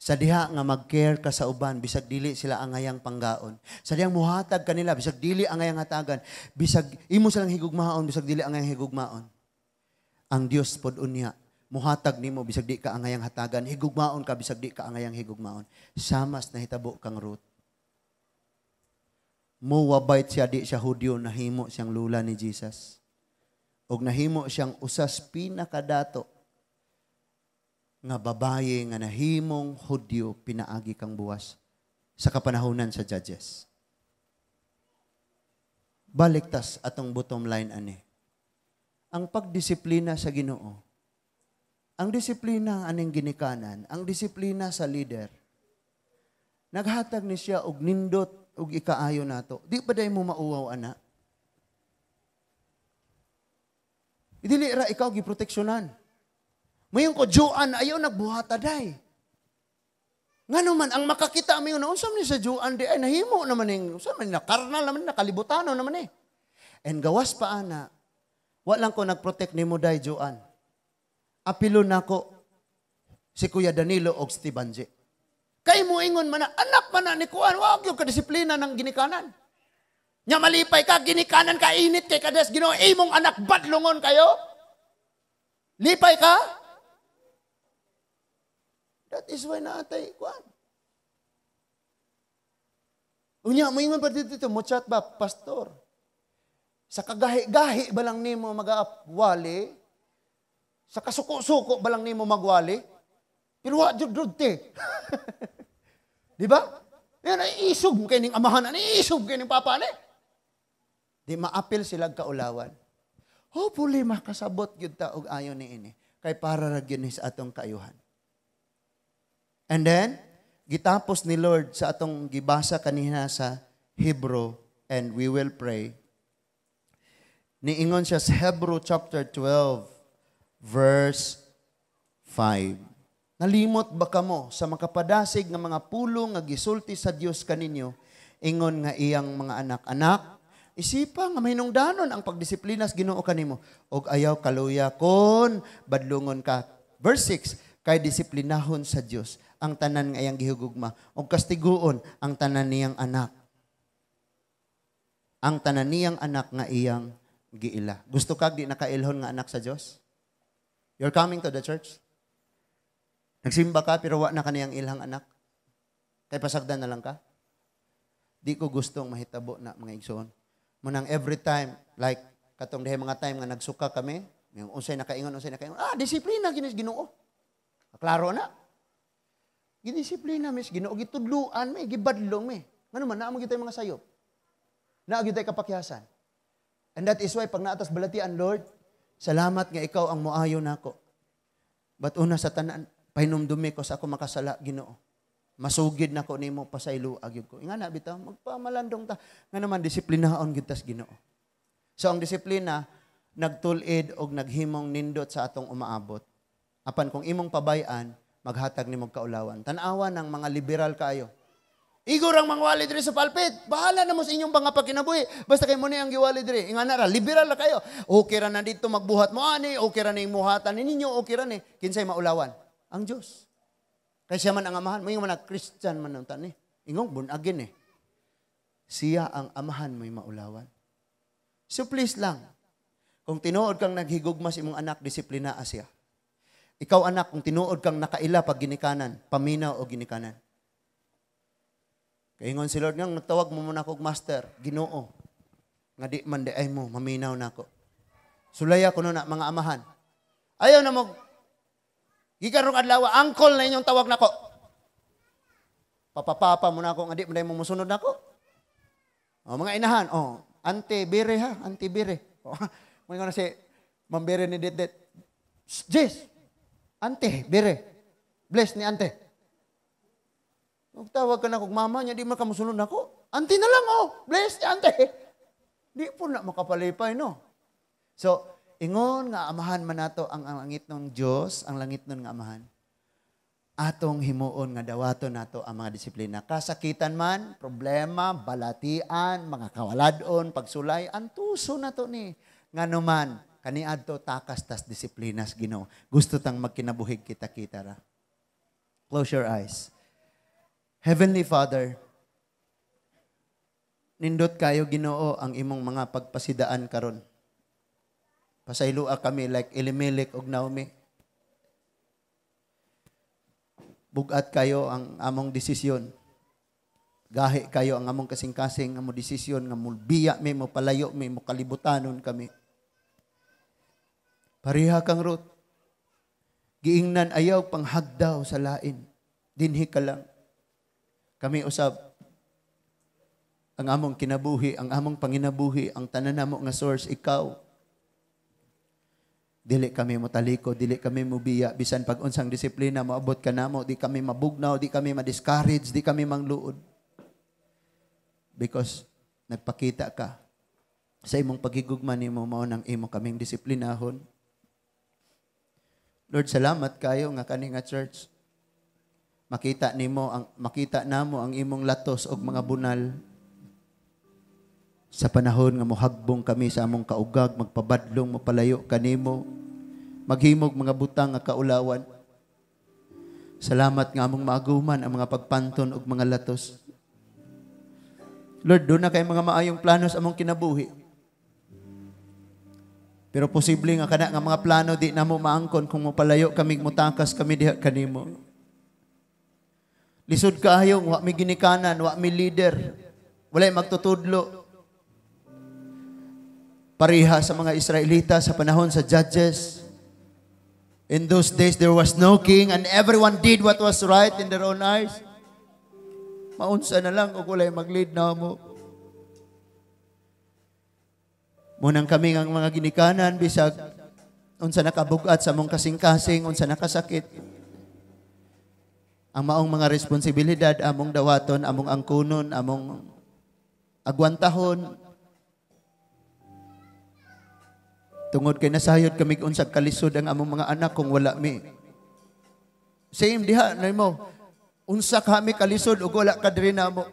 Sa diha nga mag-care ka sa uban, bisag dili sila angayang panggaon. Sa dihang muhatag kanila, bisag dili angayang hatagan, bisag imo silang higugmaon, bisag dili angayang higugmaon. Ang Dios pod unya muhatag nimo bisag di ka angayang hatagan, higugmaon ka bisag di ka angayang higugmaon. Samas nahitabo kang Ruth. Moabite siya, di siya Hudyo, nahimo siyang lula ni Jesus. Og nahimo siyang usas pinakadato nga babaye nga nahimong Hudyo pinaagi kang Boaz sa kapanahonan sa Judges. Baliktas atong bottom line ani. Ang pagdisiplina sa Ginoo, ang disiplina aning ginikanan, ang disiplina sa leader, naghatag ni siya og nindot og ikaayo nato. Di ba day mo mauwaw, ana? Dili ra ikaw giproteksyonan. Mayon ko, Joan, ayaw nagbuhata day. Ngano man, ang makakita mayon, unsa man sa Joan di ay nahimo naman ning, unsa man nakarnal naman, nakalibutano naman eh. And gawas pa ana, wa lang ko nagprotect nimo day, Joan. Apilo nako si Kuya Danilo og si Banji. Kay mo ingon man na, anak man na ni Kuan, wag yung kadisiplina ng ginikanan. Nya malipay ka, ginikanan ka, init kay kades, Ginoo, imong anak, badlongon kayo. Lipay ka? That is why naatay Kuan. Unya, mo ingon pa dito, mo chat ba, pastor? Sa kagahi-gahi ba lang nimo mag-wali? Sa kasuko-suko ba lang nimo magwali? Pero wa jud rud te. Di ba? Yan ay isog kay ning amahan, ani isog kay ning papa ni. Di maapil sila kaulawan. Hopefully makasabot gyud ta og ayo niini kay para ra gyud ni sa atong kaayuhan. And then gitapos ni Lord sa atong gibasa kanina sa Hebrew, and we will pray. Niingon siya sa Hebrew chapter 12 verse 5. Nalimot ba kamo sa makapadasig nga mga pulong nga gisulti sa Dios kaninyo, ingon nga iyang mga anak? Anak, isipa nga mahinungdanon ang pagdisiplina sa Ginoo kanimo, ug ayaw kaluya kon badlungon ka. Verse 6, kay disiplinahon sa Dios ang tanan nga iyang gihugugma ug kastiguon ang tanan niyang anak. Ang tanan niyang anak nga iyang giila. Gusto kag di nakailhon nga anak sa Dios? You're coming to the church? Nagsimba ka pero wa na kaniyang ilhang anak? Kay pasagdan na lang ka? Di ko gustong mahitabo na, mga igsoon. Munang every time, like katong dihay mga time nga nagsuka kami, yung unsay nakaingon, ah, disiplina ginis Ginoo. Klaro na. Gidisiplina mis Ginoo, gitudluan mi, gibadlong mi. Ngano man naa mo gyud mga sayop. Naa gyud kapakyasan. And that is why pag naa tas balatian, "Lord, salamat nga ikaw ang moayo nako. But una sa tanan, pahinumdumi ko sa ako makasala, Ginoo. Masugid nako nimo, pasayloa gyud ko." Ingana bitaw, magpamalandong ta. Nga naman disiplinaon gyud tas Ginoo. So ang disiplina nagtul-id og naghimong nindot sa atong umaabot. Apan kung imong pabayan, maghatag nimo kaulawan. Tan-awa ng mga liberal kaayo. "Igo rang mangwali diri sa pulpit. Bahala na mo sa inyong mga pagkinabuhi. Basta kay mo ni ang giwali diri." Ingana ra, liberal ra kayo. Okay ra na dito magbuhat mo ani, okay ra ning muhatan ninyo, okay ra ni. Kinsay maulawan? Ang Diyos. Kay siya man ang amahan. Mo man Christian man ang tani. Ingong born again eh. Siya ang amahan mo'y maulawan. So please lang, kung tinuod kang naghigugma sa imong anak, disiplina siya. Ikaw anak, kung tinuod kang nakaila pag ginikanan, paminaw o ginikanan. Kay ingon si Lord nga, "Nagtawag mo muna kog master, Ginoo. Nga di man di ay mo, maminaw nako." Sulaya kuno na mga amahan. Ayaw na mo, gikan rong adlaw, uncle na inyong tawag nako. Papapapa mo na ako, nga di man di mo musunod nako. Oh, mga inahan, oh, ante bere ha, ante bere. Oh, mga na si Ma'am Bere ni Dit Dit. Jess, ante bere. Bless ni ante. Magtawag ka na kog mama niya, di man ka musunod nako. Ante na lang, oh, bless ni ante. Di po na makapalipay, no? So, ingon nga amahan man nato ang langit ng Dios, ang langit nun nga amahan. Atong himuon nga dawaton nato ang mga disiplina. Kasakitan man, problema, balatian, mga kawaladon, pagsulay, antuso nato ni. Ngano man, kaniadto takas tas disiplinas Ginoo. Gusto tang magkinabuhig kita-kita ra. Close your eyes. Heavenly Father, nindot kayo, Ginoo, ang imong mga pagpasidaan karon. Pasayloa kami like Elimelech ug Naomi. Bugat kayo ang among desisyon. Gahi kayo ang among kasing-kasing nga mo desisyon nga mulbiya mi, mo palayo mi, mo kalibutanon kami. Pareha kang Ruth. Giingnan ayaw panghagdaw sa lain. Dinhi ka lang. Kami usab ang among kinabuhi, ang among panginabuhi, ang tanan namo nga source, ikaw. Dili kami motaliko, dili kami mobiya, bisan pag unsang disiplina moabot ka namo, di kami mabugnaw, di kami ma-discourage, di kami mangluod. Because nagpakita ka sa imong paghigugma nimo, mao nang imo kaming disiplinahon. Lord, salamat kayo nga kani nga church. Makita namo ang imong latos og mga bunal sa panahon nga mohagbong kami sa among kaugag, magpabadlong, mapalayo kanimo, maghimog mga butang nga kaulawan. Salamat nga among maaguman ang mga pagpanton og mga latos. Lord, duna kay mga maayong plano sa among kinabuhi. Pero posible nga kana nga mga plano di namo maangkon kung mopalayo kami, mutakas kami diha kanimo. Lisod kaayo, wa mi ginikanan, wa mi leader, walay magtutudlo. Pareha sa mga Israelita sa panahon sa Judges. In those days, there was no king and everyone did what was right in their own eyes. Maunsa na lang kung walay mag-lead na mo. Munang kami ang mga ginikanan, bisag unsa nakabugat sa mong kasing-kasing, unsa nakasakit. Ang maong mga responsibilidad, among dawaton, among angkunon, among agwantahon. Tungod kay nasayod kami unsag kalisod ang among mga anak kung wala mi. Same diha na mo. Unsa kami kalisod ug wala ka diri namo.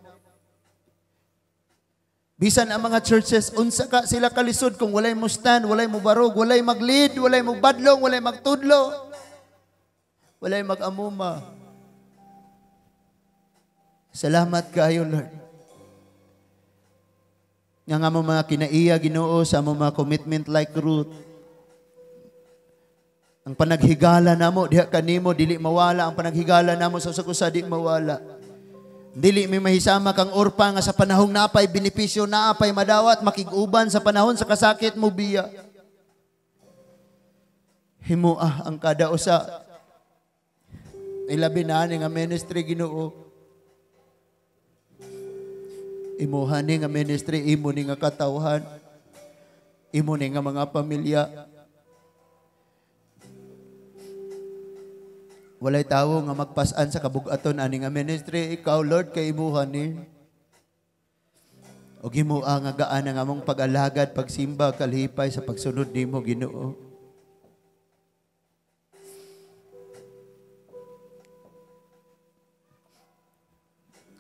Bisan ang mga churches, unsa ka sila kalisod kung walay mo stand, walay mo barog, walay mag-lead, walay mo badlong, walay magtudlo, walay mag-amuma. Salamat kaayo, Lord. Nga nga mo mga kinaiya, Ginoo, sa mo mga commitment like Ruth. Ang panaghigala namo diha kanimo dili mawala, ang panaghigala namo sa usag di mawala. Dili mi mahisama kang Orpa nga sa panahong naapay benepisyo, naapay madawat, makig-uban, sa panahon sa kasakit mo biya. Himoa ang kada usa. Ilabi na ani nga ministry, Ginoo. Imuha ni nga ministry, imo ni nga katawhan. Imo ni nga mga pamilya. Walay tawo nga magpasan sa kabugaton ani nga ministry. Ikaw, Lord, kay imuha ni. O himoa nga gaan ang among pag-alagad, pagsimba, kalipay sa pagsunod nimo, Ginoo.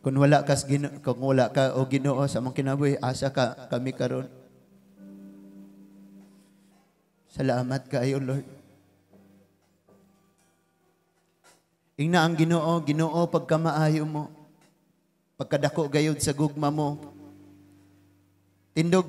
Kung wala ka o Ginoo sa among kinabuhi, asa ka kami karon? Salamat kaayo, Lord. Ingna ang Ginoo, Ginoo, pagkamaayo mo, pagkadako gayud sa gugma mo. Tindog.